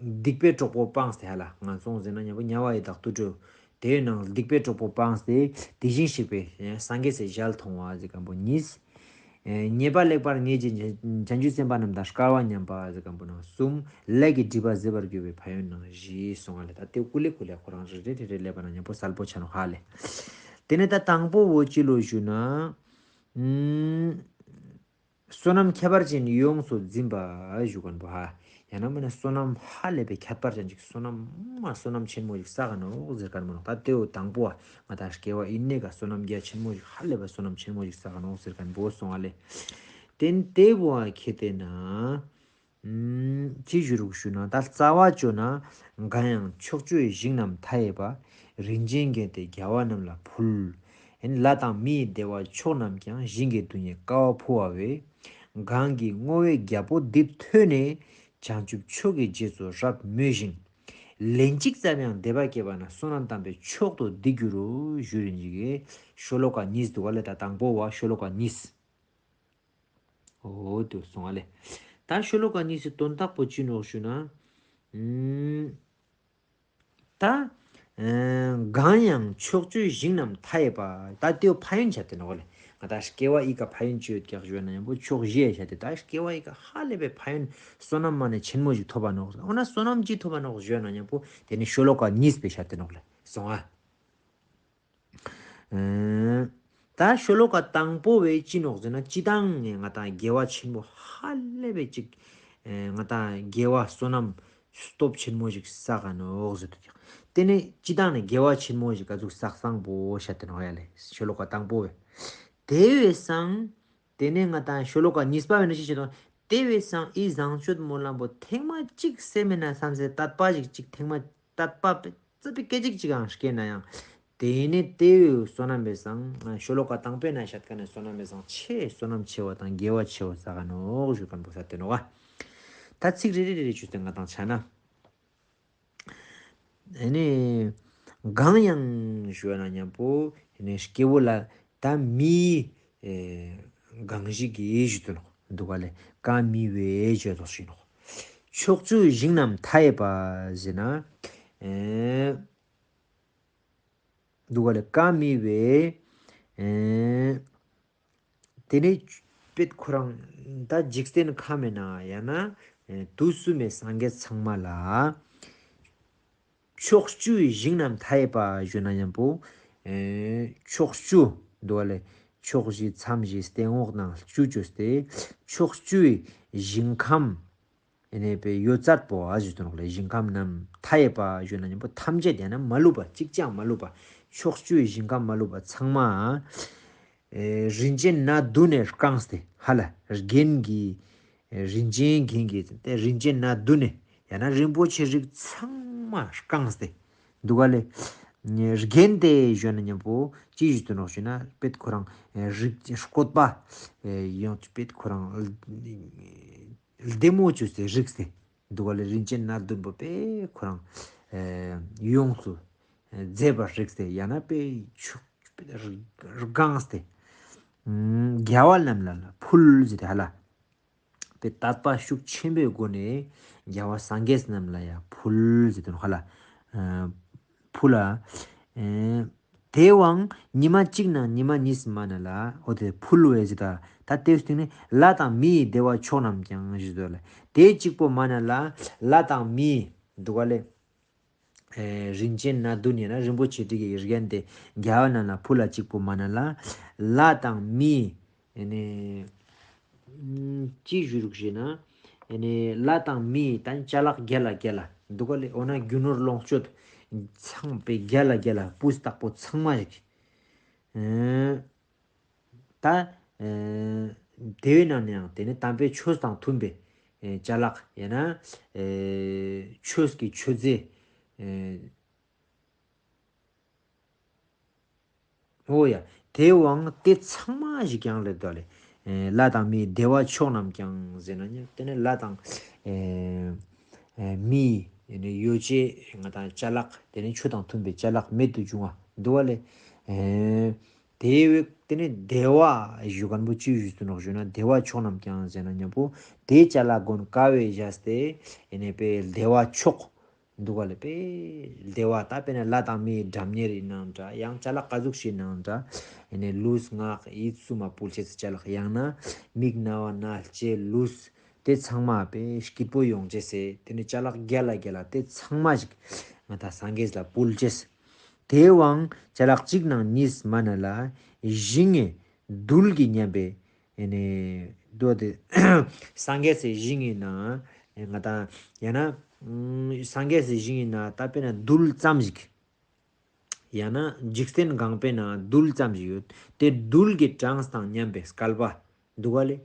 སྡིག་པའི་གྲོགས་པོ་སྤངས་ཏེ་ཧ་ལ། ངན་སོང་ཟེར་ན་ཉམ་པོ་དམྱལ་བ་ཡི་དྭགས་དུད་འགྲོ། དེའི་ནང་སྡིག་པའི་གྲོགས་པོ་སྤངས་ཏེ་དེ་བཞིན་གཤེགས་པའི་སངས་རྒྱས་སི་ཞལ་མཐོང་བ་ཟེར་མཁན་པོ་གཉིས། ཨེ་ཉེས་པ་ལེགས་པར་ངེས་ཀྱི་བྱང་ཆུབ་སེམས་དཔའ་རྣམས་དང་སྐལ་བ་མཉམ་པ་ཟེར་མཁན་པོ་ནང་གསུམ། ལས་ཀྱི་སྒྲིབ་པ་ཟད་པར་གྱུར་པའི་ཕན་ཡོན་ནང་བཞི་སོང་བ་ལས། ད་དེ་ཀུ་ལེ་ཀུ་ལེ་ཁོ་རང་རེ་རེ་རེ་རེ་ལས་པ་ན་ཉམ་པོ་གསལ་པོ་ཆ་ནོ་ཧ་ལས། དེ་ནས་ད་དང་པོ་བོ་ཅི་ལོ་ཞུ་ན། ཨུམ། བསོད་ནམས་ཁྱད་པར་ཅན་ཡོངས་སུ་འཛིན་པ་ཞུ་མཁན་པོ་ཧ། ཡང་ན་མིན་ན་བསོད་ནམས་ཧ་ལས་པའི་ཁྱད་པར་ཅན་ཅིག་བསོད་ནམས་མ་བསོད་ནམས་ཆེན་མོ་ཞིག་བསགས་ནོག་ཟེར་མཁན་མོ་ནོ། ད་དེའོ་དང་པོ་ཨ་ང་ད་སྐྱེ་བ་ཨིན་ནས་ག་བསོད་ནམས་རྒྱ་ཆེན་མོ་ཞིག་ཧ་ལས་པའི་བསོད་ནམས་ཆེན་མོ་ཞིག་བསགས་ནོག་ཟེར་མཁན་པོ་སོང་ཨ་ལས། དེན་དེ་བོ་ཨ་ཁེ་དེ་ན། ཨུམ། ཅི་ཞུ་རུག་ཞུ་ན། ད་རྩ་བ་བཅོ་ན། གང་ཡང་ཕྱོགས་བཅུའི་ཞིང་རྣམས་མཐའ་ཡས་པ། རིན་ཆེན་རྒྱན་ཏེ་རྒྱལ་བ་རྣམས་ལ་ཕུལ། ཨེ་ནི་ལྷ་དང་མིའི་བདེ་བ་མཆོག་རྣམས་ཀྱང་། ཞིང་གི་རྡུལ་སྙེད་ཀ་བ་འཕོ་བ་བས། གང་གི་བསྔོ་བའི་རྒྱལ་པོ་འདི་ཐོས་ནས། བྱང་ཆུབ་མཆོག་གི་རྗེས་སུ་རབ་མོས་ཤིང་། ལན་གཅིག་ཙམ་ཡང་འདོད་པ་སྐྱེས་པ་ན། བསོད་ནམས་དམ་པའི་མཆོག་ཏུ་འདི་འགྱུར་རོ། ཞུ་རིན་ཅིག་གི་ཤོ་ལོ་ཀ་གཉིས་འདུག་ག་ལས། ད་དང་པོ་བ་ཤོ་ལོ་ཀ་གཉིས། འོ་དུ་སོང་བ་ལས། ད་ཤོ་ལོ་ཀ་གཉིས་སི་དོན་དག་པོ་ཅི་ནོག་ཞུ་ན། ཨུམ། ད། ཨེ་གང་ཡང་ཕྱོགས་བཅུའི་ཞིང་རྣམས་མཐའ་ཡས་པ། ད་དེའོ་ཕན་ཡོན་བྱ་དེ་ནོག་ལས། ང་ད་སྐྱེ་བ་ཨི་ཀ་ཕན་ཡོན་ཅི་ཡོད་ཀྱག་ཞུ་ན་ཉམ་པོ་ཕྱོགས་བཞི་ཡས་བྱ་དེ། ད་སྐྱེ་བ་ཨི་ཀ་ཧ་ལས་པའི་ཕན་ཡོན་བསོད་ནམས་མ་ནས་ཆེན་མོ་ཞིག་ཐོབ་པ་ནོག་འོ་ན་བསོད་ནམས་ཅི་ཐོབ་པ་ནོག་ཞུ་ན་ཉམ་པོ་དེ་ནི་ཤོ་ལོ་ཀ་གཉིས་པའི་བྱ་དེ་ནོག་ལས་སོང་ཨ། ཨེ། ད་ཤོ་ལོ་ཀ་དང་པོ་བས་ཅི་ནོག་ཟེར་ན། སྤྱི་བཏང་ནས་ང་དང་དགེ་བ་ཆེན་པོ་ཧ་ལས་པའི་ཅིག་ཨེ་ང་དང་དགེ་བ་བསོད་ནམས་སྟོབས་ཆེན་མོ་ཞིག་བསགས་ག་ནོག་ཟེར་དུ་ཀྱང་། དེ་ནས་སྤྱི་བཏང་ནས་དགེ་བ་ཆེན་མོ་ཞིག་ག་ཟུག་བསགས་སང་པོ་ཤ་དེ་ནོག་ཡ་ལས། ཤོ་ལོ་ཀ་དང་པོ་བས། དེ་བས་སང་། དེ་ནས་ང་དང་ཤོ་ལོ་ཀ་གཉིས་པ་བས་ན་ཅི་བྱེད་དོ། དེ་བས་སང་ཨི་བཟང་སྤྱོད་སྨོན་ལམ་པོ་ཐེངས་མ་གཅིག་སེམས་མེད་ན་བསམ་སེ་དད་པ་ཞིག་ཅིག་ཐེངས་མ་དད་པ་པེ་ཙི་པི་སྐད་ཅིག་ཅིག་ཨང་སྐྱེས་ན་ཡང་། དེ་ནས་དེ་བས་བསོད་ནམས་པས་སང་ཤོ་ལོ་ཀ་དང་པོའི་ན་ཤད་ཀ་ནས་བསོད་ནམས་པས་སང་ཆེ་བསོད་ནམས་ཆེ་བ་དང་དགེ་བ་ཆེ་བ་བསགས་ག་ནོག་ཞུ་མཁན་པོ་ས་དེ་ནོག་ག་ད་ཚིག་རེ་རེ་རེ་རེ་ཆུ་སྟེ་ང་དང་ཆ་ན། ཨ་ནི། གང་ཡང་ཞུ་ན་ཉམ་པོ་ཨ་ནི་སྐྱེ་བོ་ལ་ད་མི་ཨེ་གང་ཞིག་གིས་ཞུ་དུ་ནོག་འདུག་ག་ལས། གང་མི་བས་ཞུ་དོ་ཞུ་ནོག་ཕྱོགས་བཅུའི་ཞིང་རྣམས་མཐའ་ཡས་པ་ཟེར་ན། ཨེ་འདུག་ག་ལས། གང་མི་བས་ཨེ། དེ་ནས་དཔེ་ཁོ་རང་ད་འཇིག་རྟེན་ཁམས་ན་ཡང་ན་དུས་གསུམ་མའི་སངས་རྒྱས་ཚང་མ་ལ་ཕྱོགས་བཅུའི་ཞིང་རྣམས་མཐའ་ཡས་པ་ཞུ་ན་ཉམ་པོ། ཨེ་ཕྱོགས་བཅུ་འདུག་ག་ལས། ཕྱོགས་བཞི་མཚམས་བཞི་སྟེང་འོག་ནང་བཅུ་བཅོས་ཏེ་ཕྱོགས་བཅུའི་ཞིང་ཁམས། ཨེ་ནས་པའི་ཡོད་ཚད་པོ་ཨ་ཞུ་དོན་ལས། ཞིང་ཁམས་རྣམས་མཐའ་ཡས་པ་ཞུ་ན་ཉམ་པོ་ཐམས་ཅད་ཡང་ན་མ་ལུས་པ་གཅིག་ཀྱང་མ་ལུས་པ། ཕྱོགས་བཅུའི་ཞིང་ཁམས་མ་ལུས་པ་ཚང་མ། ཨེ་རིན་ཆེན་སྣ་བདུན་ནས་བཀང་སྟེ་ཧ་ལ་རྒྱན་གྱི། ཨེ་རིན་ཆེན་རྒྱན་གྱི་དེ་རིན་ཆེན་སྣ་བདུན་ནས་ཡང་ན་རིན་པོ་ཆེ་རིགས་ཚང་མ་བཀང་སྟེ་འདུག་ག་ལས། རྒྱན་དེ་ཞུ་ན་ཉམ་པོ་ཅི་ཞུ་དོན་ལོག་ཞུ་ན་དཔེ་ཁོ་རང་ཨེ་རིགས་བཀོད་པ་ཨེ་ཡང་དཔེ་ཁོ་རང་། ལྡེ་མོ་བཅོས་སེ་རིགས་སེ། འདུག་ག་ལས་རིན་ཆེན་སྣ་བདུན་པོ་དཔེ་ཁོ་རང་ཨེ་ཡོངས་སུ་ཨེ་མཛེས་པར་རིགས་སེ་ཡང་ན་དཔེ་ཆུ་དཔེ་རྒང་སྟེ། ཨུམ་རྒྱལ་བ་རྣམས་ལ་ལ་ཕུལ་ཟེར་ཏེ་ཧ་ལ། དཔེ་དད་པ་ཤུགས་ཆེན་པོའི་སྒོ་ནས་རྒྱལ་བ་སངས་རྒྱས་རྣམས་ལ་ཡང་ཕུལ་ཟེར་ཏེ་ཧ་ལ། ཨེ་ཕུལ་ལ། ཨེ་དེའང་ཉི་མ་གཅིག་ནང་ཉི་མ་གཉིས་སུ་མ་ན་ལ། འོ་དེ་ཕུལ་བའི་ཟེར་ད། ད་དེའི་སྟེང་ནས་ལྷ་དང་མིའི་བདེ་བ་མཆོག་རྣམས་ཀྱང་ཞུ་དོ་ལ། དེ་གཅིག་པོ་མ་ན་ལ་ལྷ་དང་མིའི་འདུག་ག་ལས། ཨེ་རིན་ཆེན་སྣ་བདུན་ཡིན་ན་རིན་པོ་ཆེ་དྲུག་གི་རྒྱན་དེ་རྒྱལ་བ་རྣམས་ལ་ཕུལ་ལ་གཅིག་པོ་མ་ན་ལ། ལྷ་དང་མིའི་ཨེ་ནས་ཅི་ཞུ་རུག་ཞེ་ན། ཨེ་ནས་ལྷ་དང་མིའི་ད་ཅ་ལག་རྒྱལ་ལ་རྒྱལ་ལ་འདུག་ག་ལས། འོ་ན་རྒྱུ་ནོར་ལོངས་སྤྱོད་ཚང་པའི་རྒྱལ་ལ་རྒྱལ་ལ་སྤུས་དག་པོ་ཚང་མ་ཞིག་ཨེ། ད། ཨེ། དེ་བས་ན་ནའང་དེ་ནི་དམ་པའི་ཆོས་དང་མཐུན་པའི། ཨེ། ཅ་ལག་ཡང་ན། ཨེ། ཆོས་ཀྱི་མཆོད་རྫས། ཨེ། འོ་ཡ། དེའང་དེ་ཚང་མ་ཞིག་ཀྱང་ལེགས་དོ་ལེ། ཨེ། ལྷ་དང་མིའི་བདེ་བ་མཆོག་རྣམས་ཀྱང་ཟེར་ན་ནི་དེ་ནི་ལྷ་དང་། ཨེ། ཨེ། མིའི་ཡོ་བྱད་ང་དང་ཅ་ལག་དེ་ནི་ཆོས་དང་མཐུན་པའི་ཅ་ལག་རྨད་དུ་བྱུང་བ་འདུག་བ་ལེ། ཨེ། དེ་བས་དེ་ནས་བདེ་བ་ཞུ་མཁན་པོ་ཅི་ཞུ་ནོག་ཞུ་ན། བདེ་བ་མཆོག་རྣམས་ཀྱང་ཟེར་ན་མཉམ་པོ་དེ་ཅ་ལག་གོན་ཀ་བས་བཞག་སྟེ་ཨེ་ནས་པའི་བདེ་བ་མཆོག་འདུག་ག་ལས་པའི་བདེ་བ་ད་དཔེར་ན་ལྷ་དང་མིའི་སྒྲ་སྙན་རེ་ནང་འདྲ། ཡང་ཅ་ལག་ག་ཟུག་ཞིག་ནང་འདྲ། ཨེ་ནས་ལུས་ངག་ཡིད་གསུམ་མ་ཕུལ་ཅེས་སི་ཅ་ལག། ཡང་ན་མིག་རྣ་བ་སྣ་ལྕེ་ལུས། དེ་ཚང་མ་པའི་སྐྱིད་པོ་ཡོང་ཅེས་སི་དེ་ནི་ཅ་ལག་རྒྱལ་ལ་རྒྱལ་ལ་དེ་ཚང་མ་ཞིག་ང་ད་སངས་རྒྱས་ལ་ཕུལ་ཅེས། དེའང་ཅ་ལག་གཅིག་ནང་གཉིས་མ་ན་ལ་ཞིང་ངེ་རྡུལ་གྱི་མཉམ་པའི་ཨེ་ནས་རྡོ་དེ་སངས་རྒྱས་སི་ཞིང་ངེ་ན་ང་ད་ཡང་ན་སངས་རྒྱས་སི་ཞིང་ངེ་ན་ད་དཔེར་ན་རྡུལ་ཙམ་ཞིག། ཡང་ན་འཇིག་རྟེན་གང་པོའི་ནང་རྡུལ་ཙམ་ཞིག་ཡོད། དེ་རྡུལ་གྱི་གྲངས་དང་མཉམ་པའི་སྐལ་པ་འདུག་ག་ལས།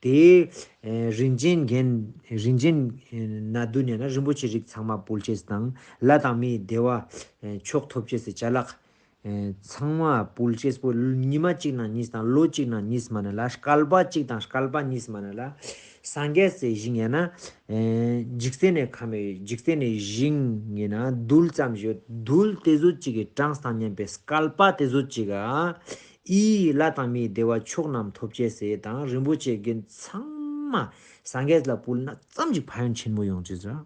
དེ་ཨེ་རིན་ཆེན་རྒྱན་རིན་ཆེན་ཨེ་སྣ་བདུན་ཡང་ན་རིན་པོ་ཆེ་རིགས་ཚང་མ་ཕུལ་ཅེས་དང་ལྷ་དང་མིའི་བདེ་བ་ཨེ་མཆོག་ཐོབ་ཅེས་སི་ཅ་ལག་ཨེ་ཚང་མ་ཕུལ་ཅེས་པོ་ཉི་མ་གཅིག་ནང་གཉིས་དང་ལོ་གཅིག་ནང་གཉིས་མ་ན་ལ་སྐལ་པ་གཅིག་དང་སྐལ་པ་གཉིས་མ་ན་ལ་སངས་རྒྱས་སི་ཞིང་ཡང་ན་ཨེ་འཇིག་རྟེན་ནས་ཁམས་པའི་འཇིག་རྟེན་ནས་ཞིང་ཡིན་ན་རྡུལ་ཙམ་ཞིག་ཡོད། རྡུལ་དེ་ཚོ་གཅིག་གི་གྲངས་དང་མཉམ་པའི་སྐལ་པ་དེ་ཚོ་གཅིག་ག་ཨི་ལྷ་དང་མིའི་བདེ་བ་མཆོག་རྣམས་ཐོབ་ཅེས་སི་དང་རིན་པོ་ཆེ་རྒྱན་ཚང་མ་སངས་རྒྱས་ལ་ཕུལ་ན་ཙམ་ཞིག་ཕན་ཡོན་ཆེན་མོ་ཡོང་ཅེས་ར།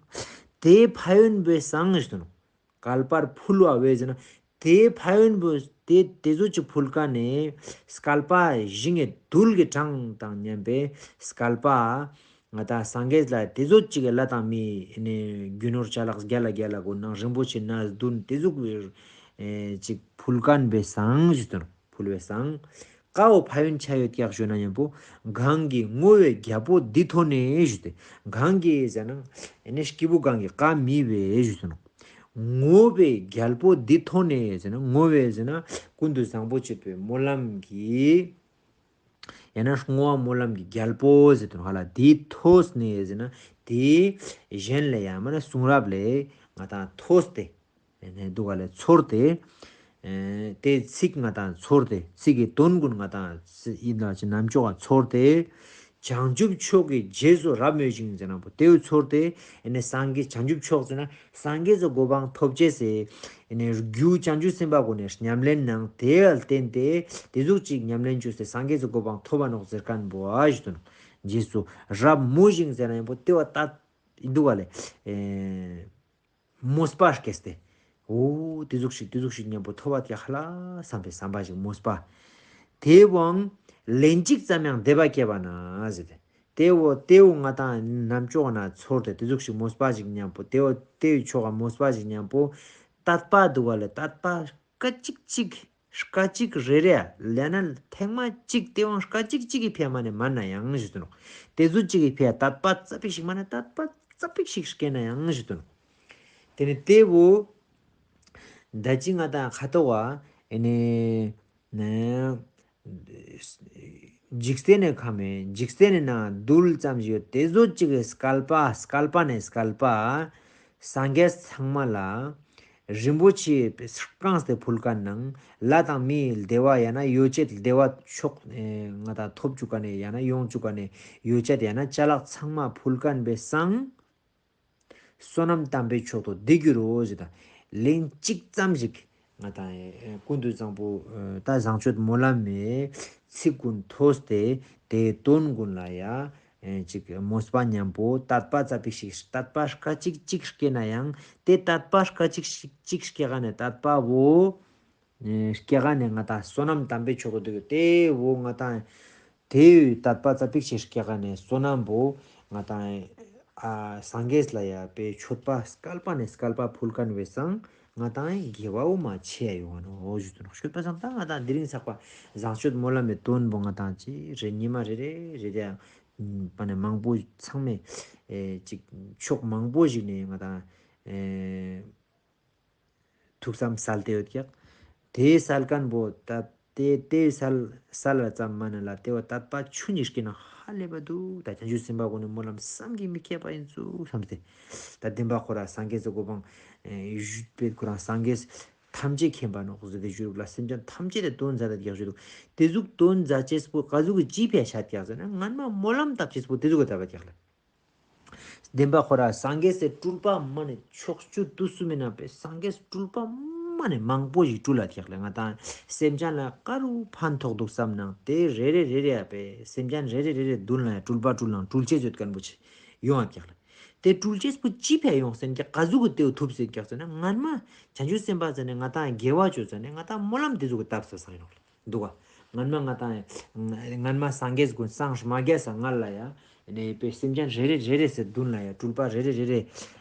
དེ་ཕན་ཡོན་པའི་སང་ཞིག་དུ་ནོ། བསྐལ་པར་ཕུལ་བ་བས་ཟེར་ན། དེའི་ཕན་ཡོན་པོ་དེ་དེ་ཚོ་ཅིག་ཕུལ་ཀ་ནས་སྐལ་པ་ཞིང་ངེ་རྡུལ་གྱི་གྲངས་དང་མཉམ་པའི་སྐལ་པ་ང་ད་སངས་རྒྱས་ལ་དེ་ཚོ་ཅིག་ལྷ་དང་མིའི་ནས་རྒྱུ་ནོར་ཅ་ལག་རྒྱལ་ལ་རྒྱལ་ལ་གོ་ནང་རིན་པོ་ཆེ་སྣ་བདུན་དེ་ཚོ་ཅིག་ཕུལ་ཀ་ནས་པའི་སང་ཞིག་དུ་ནོ། ཕུལ་བའི་སང་། ཀའོ་ཕན་ཡོན་ཆ་ཡོད་ཀྱག་ཞུ་ན་མཉམ་པོ། གང་གིས་བསྔོ་བའི་རྒྱལ་པོ་འདི་ཐོས་ནས་ཞུ་སྟེ། གང་གིས་ཟེར་ན་ཨེ་ནི་སྐྱེས་བུ་གང་གིས་ཀ་མི་བས་ཞུ་སྟེ་ནོ། བསྔོ་བའི་རྒྱལ་པོ་འདི་ཐོས་ནས་ཟེར་ན་བསྔོ་བའི་ཟེར་ན་ཀུན་ཏུ་བཟང་པོ་སྤྱོད་པའི་སྨོན་ལམ་གྱི་ཡང་ན་བསྔོ་བ་སྨོན་ལམ་གྱི་རྒྱལ་པོ་ཟེར་དུ་ནོ་ཧ་ལ། འདི་ཐོས་ནས་ཟེར་ན་དེ་གཞན་ལས་ཡང་མ་ན་གསུང་རབ་ལས་ང་དང་ཐོས་ཏེ། ནས་འདུག་ག་ལས་ཚོར་ཏེ། ཨེ་དེ་ཚིག་ང་དང་ཚོར་ཏེ་ཚིག་གི་དོན་ཀུན་ང་དང་ཡིན་ལ་ཅི་རྣམ་ཅོག་ག་ཚོར་ཏེ། བྱང་ཆུབ་མཆོག་གི་རྗེས་སུ་རབ་སྨོད་ཅིང་ཟེར་ན་པོ་དེའུ་ཚོར་ཏེ། ཨེ་ནས་སངས་རྒྱས་བྱང་ཆུབ་མཆོག་ཟེར་ན་སངས་རྒྱས་སུ་གོ་འཕང་ཐོབ་ཅེས་སེ། ཨེ་ནས་རྒྱུ་བྱང་ཆུབ་སེམས་དཔའ་ཀུན་ནས་ཉམས་ལེན་ནང་དེ་ལ་བརྟེན་ཏེ་དེ་ཟུག་ཅིག་ཉམས་ལེན་བཅོས་སེ་སངས་རྒྱས་སུ་གོ་འཕང་ཐོབ་པ་ནོག་ཟེར་མཁན་པོ་ཨ་ཞུ་དོན། རྗེས་སུ་རབ་སྨོད་ཅིང་ཟེར་ན་ཡང་པོ་དེ་བ་ལྟ་འདུག་ག་ལས། ཨེ། མོས་པ་སྐྱེས་ཏེ། འོ། དེ་ཟུག་ཞིག་དེ་ཟུག་ཞིག་མཉམ་པོ་ཐོབ་པ་དེ་ཧ་ལ་བསམ་པའི་བསམ་པ་ཞིག་མོས་པ། དེ་བོའང་ལན་གཅིག་ཙམ་ཡང་འདོད་པ་སྐྱེས་པ་ན་ཟེར་ཏེ། དེ་བོ་དེ་བོ་ང་དང་རྣམ་ཅོག་ན་ཚོར་ཏེ་དེ་ཟུག་ཞིག་མོས་པ་ཞིག་མཉམ་པོ་དེ་བོ་དེ་བོའི་ཕྱོགས་ལ་མོས་པ་ཞིག་མཉམ་པོ། དད་པ་འདུག་ག་ལ་དད་པ་སྐད་ཅིག་ཅིག་སྐད་ཅིག་རེ་རེ་ལས་ན་ཐེངས་མ་གཅིག་དེ་བོའང་སྐད་ཅིག་ཅིག་གི་ཕན་མ་ནས་མ་ན་ཡང་ཞུ་དོ་ནོ། དེ་ཟུག་ཅིག་གི་ཕན་དད་པ་ཙ་པིག་ཞིག་མ་ན་དད་པ་ཙ་པིག་ཞིག་སྐྱེས་ན་ཡང་ཞུ་དོ་ནོ། དེ་ནི་དེ་བོ། ད་ཅི་ང་དང་ཁ་ཐོག་བ་ཨེ་ནི་ནས་འཇིག་རྟེན་ནས་ཁམས་མེད་འཇིག་རྟེན་ནས་ན་རྡུལ་ཙམ་ཞིག་ཡོད་དེ་ཟོ་གཅིག་གི་སྐལ་པ་སྐལ་པ་ནས་སྐལ་པ་སངས་རྒྱས་ཚང་མ་ལ་རིན་པོ་ཆེ་བསྐངས་ཏེ་ཕུལ་མཁན་ནང་ལྷ་དང་མིའི་བདེ་བ་ཡང་ན་ཡོ་བྱད་བདེ་བ་མཆོག་ང་དང་ཐོབ་བཅུག་ག་ནས་ཡང་ན་ཡོང་བཅུག་ག་ནས་ཡོ་བྱད་ཡང་ན་ཅ་ལག་ཚང་མ་ཕུལ་མཁན་པའི་སང་། བསོད་ནམས་དམ་པའི་མཆོག་ཏུ་འདི་འགྱུར་རོ་ཞེས་དང་། ལན་གཅིག་ཙམ་ཞིག་ང་དང་ཀུན་ཏུ་བཟང་པོ་ད་བཟང་སྤྱོད་སྨོན་ལམ་མའི་ཚིག་ཀུན་ཐོས་ཏེ་དེའི་དོན་ཀུན་ལ་ཡ་ཅིག་མོས་པ་མཉམ་པོ་དད་པ་ཙ་པིག་ཞིག་དད་པ་སྐད་ཅིག་ཅིག་སྐྱེས་ན་ཡང་དེ་དད་པ་སྐད་ཅིག་ཅིག་སྐྱེས་ག་ནས་དད་པ་བོ། སྐྱེ་ག་ནས་ང་དང་བསོད་ནམས་དམ་པའི་མཆོག་ཏུ་དེ་བོ་ང་དང་དེའི་དད་པ་ཙ་པིག་ཞིག་སྐྱེ་ག་ནས་བསོད་ནམས་པོ་ང་དང་ཨ་སངས་རྒྱས་ལ་ཡ་པའི་མཆོད་པ་སྐལ་པ་ནས་སྐལ་པ་ཕུལ་མཁན་བས་སང་ང་དང་དགེ་བའོ་མ་ཆེ་ཡ་ཡོང་བ་ནོ་ཞུ་དོ་ནོ། ཤོད་པ་སང་ད་ང་དང་དེ་རིང་ཚགས་པ་བཟང་སྤྱོད་སྨོན་ལམ་མའི་དོན་པོ་ང་དང་ཅི་རེ་ཉི་མ་རེ་རེ་རེ་རེ་པ་ནས་མང་པོ་ཚང་མས་ཨེ་ཅིག་ཕྱོགས་མང་པོ་ཞིག་ནས་ང་དང་ཨེ། ཐུགས་བསམ་གསལ་ཏེ་ཡོད་ཀྱག་དེའི་གསལ་མཁན་པོ་ད་དེ་དེའི་གསལ་གསལ་བ་ཙམ་མ་ནི་ལ་དེ་བ་དད་པ་ཆུ་ནི་སྐྱེས་ན་ཧ་ལས་པ་འདུག་ད་བྱང་ཆུབ་སེམས་དཔའ་ཀུན་ནི་སྨོན་ལམ་བསམ་གྱིས་མི་ཁྱབ་པ་ཡིན་ཚུལ་བསམ་སྟེ། ད་བདེན་པ་ཁོ་ར་སངས་རྒྱས་སུ་གོ་འཕང་ཡུལ་པས་ཁོ་རང་སངས་རྒྱས་ཐམས་ཅད་མཁྱེན་པ་ནོ་ཟེར་ཏེ་ཞུ་རུག་ལ་སེམས་ཅན་ཐམས་ཅད་དེ་དོན་མཛད་དེ་རྒྱག་ཞུ་རུག་དེ་ཟུག་དོན་མཛད་ཅེས་པོ་ག་ཟུག་གི་ཅི་ཕན་ཤ་རྒྱག་ཟེར་ན་སྔན་མ་སྨོན་ལམ་བཏབ་ཅེས་པོ་དེ་ཟུག་གི་བཏབ་པ་རྒྱག་ལ། བདེན་པ་ཁོ་ར་སངས་རྒྱས་སི་སྤྲུལ་པ་མ་ནི་ཕྱོགས་བཅུ་དུས་གསུམ་མི་ནང་པའི་སངས་རྒྱས་སྤྲུལ་པ་ མ་ནས་མང་པོ་ཞིག་སྤྲུལ་ལ་ཐེག་ལ། ང་དང་སེམས་ཅན་ལ་ག་རུ་ཕན་ཐོགས་འདུག་བསམ་ན་དེ་རེ་རེ་རེ་རེ་ཡ་པས་སེམས་ཅན་རེ་རེ་རེ་རེ་མདུན་ལ་ཡ་སྤྲུལ་པ་སྤྲུལ་ལང་སྤྲུལ་ཆས་ཡོད་མཁན་པོ་ཆེ་ཡོང་ང་ཐེག་ལ། དེ་སྤྲུལ་ཆས་པོ་ཅི་ཕན་ཡོང་སེམས་ཀྱི་ག་ཟུག་གི་དེའུ་ཐུབ་སེམས་ཀྱག་ཟེར་ན། སྔན་མ་བྱང་ཆུབ་སེམས་དཔའ་ཟེར་ནས་ང་དང་དགེ་བ་བཅོས་ཟེར་ནས་ང་དང་སྨོན་ལམ་དེ་ཟུག་གི་བཏབ་ས་སང་ཡོང་ལ་འདུག་ག། སྔན་མ་ང་དང་སྔན་མ་སངས་རྒྱས་ཀུན་སངས་མ་རྒྱས་ས་སྔ་ལ་ཡ་ནས་པའི་སེམས་ཅན་རེ་རེ་རེ་རེ་ཟེར་མདུན་ལ་ཡ་སྤྲུལ་པ་རེ་རེ་རེ་རེ་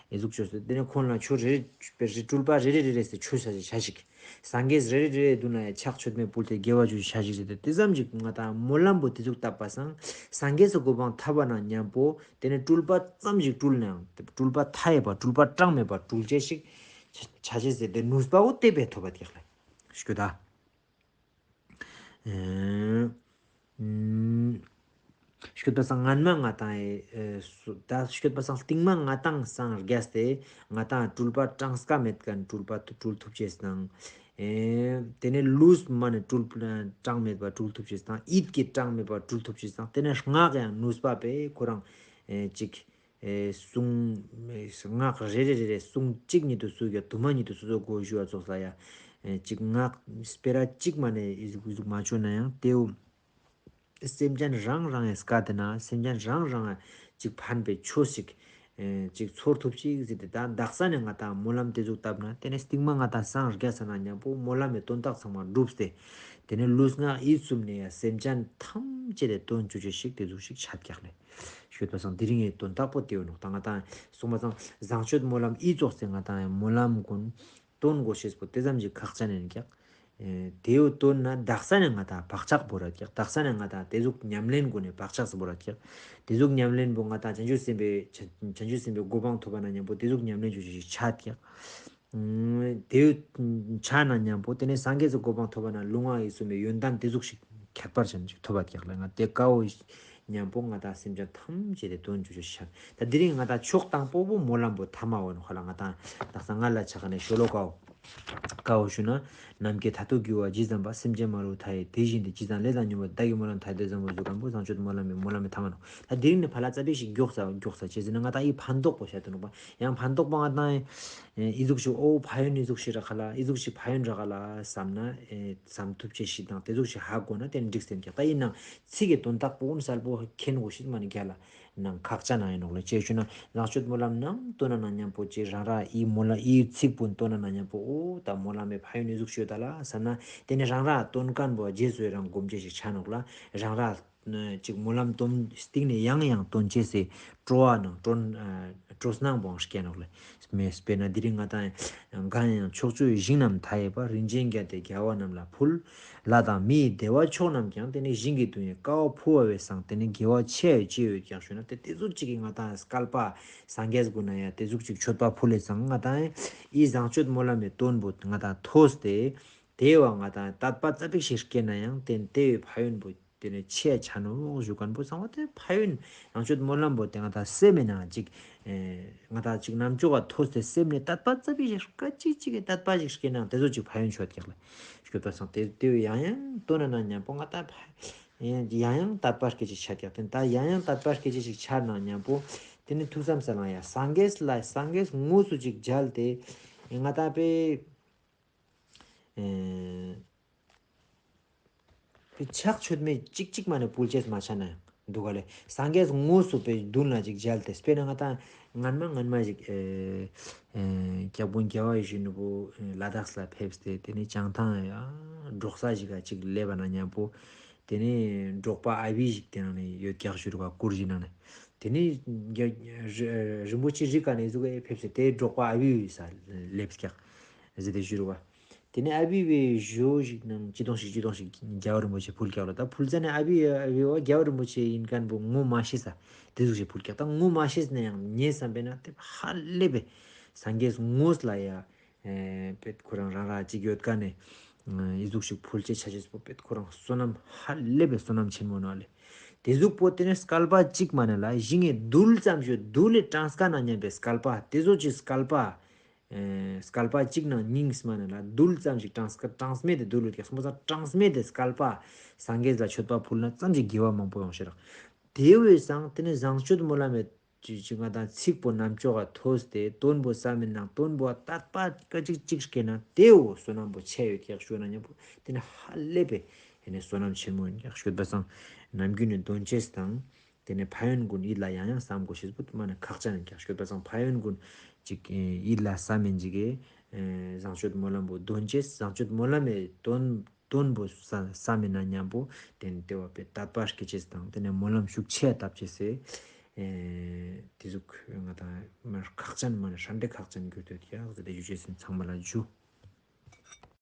ཨེ་ཟུག་བཅོས་ཟེར། དེ་ནས་ཁོང་ལ་ཆོས་རེ་རེ་པའི་སྤྲུལ་པ་རེ་རེ་རེ་རེ་ཟེར་ཆོས་ས་ཞིག་ཆ་ཞིག། སངས་རྒྱས་རེ་རེ་རེ་རེ་མདུན་ལ་ཡ་ཕྱག་མཆོད་མེ་ཕུལ་ཏེ་དགེ་བ་བཅོས་ཆ་ཞིག་ཟེར་ཏེ་དེ་ཙམ་ཞིག་ང་དང་སྨོན་ལམ་པོ་དེ་ཟུག་བཏབ་པ་སང་སངས་རྒྱས་སུ་གོ་འཕང་ཐོབ་པ་ན་མཉམ་པོ། དེ་ནས་སྤྲུལ་པ་ཙམ་ཞིག་སྤྲུལ་ནའང་སྤྲུལ་པ་མཐའ་ཡས་པ་སྤྲུལ་པ་གྲངས་མེད་པ་སྤྲུལ་ཆས་ཤིག་ཆ་ཆ་ཆས་ཟེར་ཏེ་ནུས་པ་བོ་དེ་བས་ཐོབ་པ་ཐེག་ལ་ཞུ་ད། ཨེ་ཨུམ། ཤོད་པ་སང་སྔན་མ་ང་དང་ཨེ་ཨེ་སུ་ད་ཤོད་པ་སང་སྟིང་མ་ང་དང་སངས་རྒྱས་ཏེ་ང་དང་སྤྲུལ་པ་གྲངས་ཀ་མེད་མཁན་སྤྲུལ་པ་སྤྲུལ་ཐུབ་ཅེས་དང་། ཨེ་དེ་ནས་ལུས་མ་ནས་སྤྲུལ་གྲངས་མེད་པ་སྤྲུལ་ཐུབ་ཅེས་དང་ཡིད་ཀྱི་གྲངས་མེད་པ་སྤྲུལ་ཐུབ་ཅེས་དང་། དེ་ནས་སྔགས་ཡང་ནུས་པ་པས་ཁོ་རང་ཨེ་ཅིག་ཨེ་གསུང་སྔགས་རེ་རེ་རེ་རེ་གསུང་གཅིག་ཉིད་དུ་སུ་ཡ་དུ་མ་ཉིད་དུ་སུ་སོ་གོ་ཞུ་བ་ཚོགས་ལ་ཡ། ཨེ་གཅིག་སྔགས་སྤེ་ར་གཅིག་མ་ནས་ཨི་ཟུག་ཨི་ཟུག་མ་བྱུང་ན་ཡང་དེའུ་སེམས་ཅན་རང་རང་ཡ་སྐད་དེ་ན་སེམས་ཅན་རང་རང་ཡ་གཅིག་ཕན་པའི་ཆོས་ཤིག་ཨེ་གཅིག་ཚོར་ཐུབ་ཅིག་ཟེར་ཏེ་ད་དག་ས་ནས་ང་དང་སྨོན་ལམ་དེ་ཟུག་བཏབ་ན་དེ་ནས་སྟིང་མ་ང་དང་སངས་རྒྱས་ས་ན་མཉམ་པོ་སྨོན་ལམ་མའི་དོན་དག་ཚང་མ་འགྲུབ་སྟེ། དེ་ནས་ལུས་ངག་ཡིད་གསུམ་ནས་ཡ་སེམས་ཅན་ཐམས་ཅད་དེ་དོན་བཅུ་ཆོས་ཤིག་དེ་ཟུག་ཤིག་ཆ་ཀྱག་ལེ། ཤོད་པ་སང་དེ་རིང་ངའི་དོན་དག་པོ་དེ་ཡོད་ནོག་ད་ང་དང་གསུངས་པ་སང་བཟང་སྤྱོད་སྨོན་ལམ་ཨི་ཙོགས་སེ་ང་དང་སྨོན་ལམ་ཀུན་བཏོན་དགོས་ཤེས་པོ་དེ་ཙམ་གྱི་ཁག་ཅན་ཡིན་ཀྱག། ཨེ་དེའུ་བཏོན་ན་དག་ས་ནས་ང་དང་བག་ཆགས་བོར་ར་ཀྱག། དག་ས་ནས་ང་དང་དེ་ཟུག་ཉམས་ལེན་དགོས་ནས་བག་ཆགས་སུ་བོར་ར་ཀྱག། དེ་ཟུག་ཉམས་ལེན་པོ་ང་དང་བྱང་ཆུབ་སེམས་དཔའི་བྱང་བྱང་ཆུབ་སེམས་དཔའི་གོ་འཕང་ཐོབ་པ་ན་མཉམ་པོ་དེ་ཟུག་ཉམས་ལེན་བྱོས་ཤིག་ཆ་ཀྱག། དེའུ་ཆ་ན་མཉམ་པོ་དེ་ནས་སངས་རྒྱས་སུ་གོ་འཕང་ཐོབ་པ་ན་ལུས་ངག་ཡིད་གསུམ་པའི་ཡོན་ཏན་དེ་ཟུག་ཤིག་ཁྱད་པར་ཅན་ཞིག་ཐོབ་པ་ཀྱག་ལ། ང་དེ་ཀའོ་མཉམ་པོ་ང་དང་སེམས་ཅན་ཐམས་ཅད་དེ་དོན་བཅུ་ཆོས་ཤིག་ཆ། ད་དེ་རིང་ང་དང་ཕྱོགས་དང་པོ་བོ་སྨོན་ལམ་པོ་ཐ་མ་བོ་ནོ་ཁ་ལ་ང་དང་དག་ས་ང་ལ་ཆ་ཁ་ནས་ཤོ་ལོ་ཀའོ། ཀའོ་ཞུ་ན། ནམ་མཁའི་མཐར་ཐུག་རྒྱུ་བ་ཇི་ཙམ་པ། སེམས་ཅན་མ་རུ་མཐའ་ཡས་དེ་བཞིན་ཏེ། ཇི་ཙམ་ལས་དང་སྙོམས་པར་བདག་གིས་སྨོན་ལམ་མཐའ་ཡས་དེ་བཟང་པོ་ཟུག་གམ་པོ་བཟང་སྤྱོད་སྨོན་ལམ་མི་སྨོན་ལམ་མི་ཐ་མ་ནོ། ད་དེ་རིང་ནས་ཕ་ལ་ཙ་པིག་ཞིག་མགྱོགས་ས་མགྱོགས་ས་བྱས་ཟིན་ན་ང་དང་ཨི་ཕན་ཐོགས་པོ་བཤད་དུ་ནོ་པ། ཡང་ཕན་ཐོགས་པོ་ང་དང་ཨི་ཟུག་ཞིག་ཨོ་ཕ་ཡོན་ཨི་ཟུག་ཞིག་ར་ཁ་ལ། ཨི་ཟུག་ཞིག་ཕ་ཡོན་ར་ཁ་ལ་བསམ་ན་ཨེ་བསམ་ཐུབ་ཆེ་ཞིག་དང་དེ་ཟུག་ཞིག་ཧ་གོ་ན་དེ་འགྲིག་སེམས་ཀྱི་ད་ཡིན་ནང་ཚིག་གི་དོན་དག་པོ་ཨུན་གསལ་པོ་མཁྱེན་དགོས་ཤིག་མ་ནི་རྒྱ་ལ། ནང་ཁག་ཅན་ཡིན་ནོག་ལ། ཅེས་ཞུ་ན་བཟང་སྤྱོད་སྨོན་ལམ་རྣམས་བཏོན་ན་ན་མཉམ་པོ་ཅེས་རང་ར་ཨི་སྨོན་ལམ་ཨི་ཚིག་པོ་བཏོན་ན་ན་མཉམ་པོ་ཨོ་ད་སྨོན་ལམ་མེ་ཕ་ཡུལ་ནི་ཟུག་ཤོད་ད་ལ་བསམ་ན་དེ་ནི་རང་ར་བཏོན་མཁན་པོ་རྗེས་སུ་ཡི་རང་སྒོམ་ཅེས་ཤིག་ཆ་ནོག་ལ། རང་ར་ཅིག་སྨོན་ལམ་བཏོན་སྟེང་ནས་ཡང་ཡང་བཏོན་ཅེས་སི་སྤྲོ་བ་ནང་སྤྲོ་སྤྲོ་སྣང་པོའང་སྐྱེ་ནོག་ལ། མེ་དཔེར་ན་དེ་རིང་ང་དང་གང་ཡང་ཕྱོགས་བཅུའི་ཞིང་རྣམས་མཐའ་ཡས་པ། རིན་ཆེན་བརྒྱད་དེ་རྒྱལ་བ་རྣམས་ལ་ཕུལ། ལྷ་དང་མིའི་བདེ་བ་མཆོག་རྣམས་ཀྱང་། དེ་ནི་ཞིང་གི་དུས་ཡུན་དཀའ་བ་ཕོ་བ་བས་སང་། དེ་ནི་དགེ་བ་ཆེ་བས་ཅི་ཡོད་ཀྱང་ཞུ་ན་དེ་དེ་ཚོ་གཅིག་གིས་ང་དང་བསྐལ་པ་སངས་རྒྱས་དགོས་ན་ཡང་དེ་ཟུག་གཅིག་མཆོད་པ་ཕུལ་ལེ་སང་ང་དང་ཨི་བཟང་སྤྱོད་སྨོན་ལམ་མེ་དོན་པོ་ང་དང་ཐོས་ཏེ་དེ་བ་ང་དང་དད་པ་ཙ་པིག་ཞིག་སྐྱེ་ན་ཡང་དེ་དེ་བའི་ཕ་ཡོན་པོ། དེ་ནས་ཆེ་ཆ་ནོ་ཞུ་མཁན་པོ་ཚང་མ་དེ་ཕ་ཡོན་ནང་ཆོས་སྨོན་ལམ་པོ་དེ་ང་ད་སེམས་མེད་ན་ཅིག་ང་ད་ཅིག་རྣམ་ཅོག་ག་ཐོས་ཏེ་སེམས་ནས་དད་པ་ཙ་པིག་ཞིག་སྐད་ཅིག་ཅིག་གི་དད་པ་ཞིག་སྐྱེ་ན་དེ་ཚོ་ཅིག་ཕ་ཡོན་ཆོད་ཀྱག་ལ་ཞུ་ད་སང་དེ་དེ་ཡང་ཡང་དོ་ན་ན་མཉམ་པོ་ང་ད་ཕ་ཡང་ཡང་དད་པ་སྐད་ཅིག་ཆ་ཀྱག་དེ་ད་ཡང་ཡང་དད་པ་སྐད་ཅིག་ཞིག་ཆར་ན་མཉམ་པོ་དེ་ནི་ཐུགས་བསམ་ས་ལང་ཡ་སངས་རྒྱས་ལ་སངས་རྒྱས་དངོས་སུ་ཅིག་མཇལ་ཏེ་ང་ད་པའི། ཨེ། ཕྱག་མཆོད་མེ་གཅིག་གཅིག་མ་ནས་ཕུལ་ཆེས་མ་ཆ་ན་འདུག་ག་ལེ། སངས་རྒྱས་དངོས་སུ་པའི་མདུན་ལ་ཅིག་མཇལ་ཏེ་དཔེར་ན་ང་དང་སྔན་མ་སྔན་མ་ཞིག་ཨེ། ཨེ། སྐྱབས་མགོན་རྒྱལ་བ་ཡིད་བཞིན་ནོར་བུ་ལ་དྭགས་ལ་ཕེབས་ཏེ་དེ་ནས་བྱང་ཐང་ཡ་འབྲོག་ས་ཞིག་ག་ཅིག་སླེབས་པ་ན་མཉམ་པོ། དེ་ནས་འབྲོག་པ་ཨ་བི་ཞིག་དེ་ནང་ནས་ཡོད་ཀྱག་ཞུ་རུ་བ་སྐུར་ཞིག་ནང་ནས། དེ་ནས་རྒྱ་རི་རིན་པོ་ཆེ་རི་ཀ་ནས་ཟུག་ཨེ་ཕེབས་སེ་དེ་འབྲོག་པ་ཨ་བི་ས་སླེབས་ཀྱག་ཟེར་ཏེ་ཞུ་རུ་བ། དེ་ནས་ཨ་བི་བའི་ཞོ་ཞིག་ནང་ཅི་དོང་ཞིག་ཅི་དོང་ཞིག་རྒྱལ་བ་རིན་པོ་ཆེ་ཕུལ་ཀྱག་ལ་ད་ཕུལ་ཙ་ནས་ཨ་བི་ཨ་བི་བ་རྒྱལ་བ་རིན་པོ་ཆེ་ཡིན་མཁན་པོ་ངོ་མ་ཤེས་ས་དེ་ཟུག་ཞིག་ཕུལ་ཀྱག་ད་ངོ་མ་ཤེས་ན་ཡང་ཉེ་བསམ་པས་ན་དེ་ཧ་ལས་པའི་སངས་རྒྱས་དངོས་ལ་ཡ། ཨེ། པེད་ཁོ་རང་རང་ར་གཅིག་ཡོད་ཀ་ནས། ཨེ། ཨི་ཟུག་ཞིག་ཕུལ་ཆེ་ཆ་ཆེས་པོ་པེད་ཁོ་རང་བསོད་ནམས་ཧ་ལས་པའི་བསོད་ནམས་ཆེན་མོ་ནོ་ལེ། དེ་ཟུག་པོ་དེ་ནས་བསྐལ་པ་གཅིག་མ་ནས་ལ་ཞིང་ངེ་རྡུལ་ཙམ་ཞིག་རྡུལ་ལས་གྲངས་ཀ་ན་མཉམ་པའི་བསྐལ་པ་དེ་ཚོ་ཅིག་བསྐལ་པ། ཨེ། བསྐལ་པ་གཅིག་ནང་སྙིང་སྨ་ནས་ལ་རྡུལ་ཙམ་ཞིག་གྲངས་ཀ་གྲངས་མེད་དེ་རྡུལ་ལས་ཀྱང་སོང་ཙང་གྲངས་མེད་དེ་བསྐལ་པ་སངས་རྒྱས་ལ་མཆོད་པ་ཕུལ་ན་ཙམ་ཞིག་དགེ་བ་མང་པོ་ཡོང་ཤེས་རག་དེ་བས་སང་དེ་ནས་བཟང་སྤྱོད་སྨོན་ལམ་མེད། ཅི་ཅི་ང་དང་ཚིག་པོ་རྣམ་ཅོག་ག་ཐོས་ཏེ་དོན་པོ་བསམ་མི་ནང་དོན་པོ་དད་པ་སྐད་ཅིག་ཅིག་སྐྱེས་ན་དེའོ་བསོད་ནམས་པོ་ཆེ་ཡོད་ཀྱག་ཞུ་ན་མཉམ་པོ་དེ་ནི་ཧ་ལས་པའི་ཡེ་ནས་བསོད་ནམས་ཆེན་མོ་ཡིན་ཀྱག་ཞུས་པ་སང་ནམ་རྒྱུན་ནི་འདོན་ཅེས་དང་དེ་ནས་ཕན་ཡོན་ཀུན་ཡིད་ལ་ཡང་ཡང་བསམ་དགོས་ཤེས་པོ་མ་ནི་ཁག་ཅན་ཡིན་ཀྱག་ཞུས་པ་སང་ཕན་ཡོན་ཀུན་ཅིག་ཡིད་ལ་བསམ་མིན་ཅིག་གི་བཟང་སྤྱོད་སྨོན་ལམ་པོ་འདོན་ཅེས་བཟང་སྤྱོད་སྨོན་ལམ་མེ་དོན་དོན་པོ་ས་ས་མི་ན་མཉམ་པོ་དེ་ནི་དེ་བ་པའི་དད་པ་སྐྱེ་ཅེས་དང་དེ་ནས་སྨོན་ལམ་ཤུགས་ཆེ་བཏབ་ཅེས་སེ་དེ་ཟུག་ང་དང་མར་ཁག་ཅན་མ་ནི་ཧྲན་ཏེ་ཁག་ཅན་གྱུར་ཏེ་ཡོད་ཀྱག་ཟེར་ཏེ་ཞུ་ཅེས་སེ་ཚང་མ་ལ་ཞུ།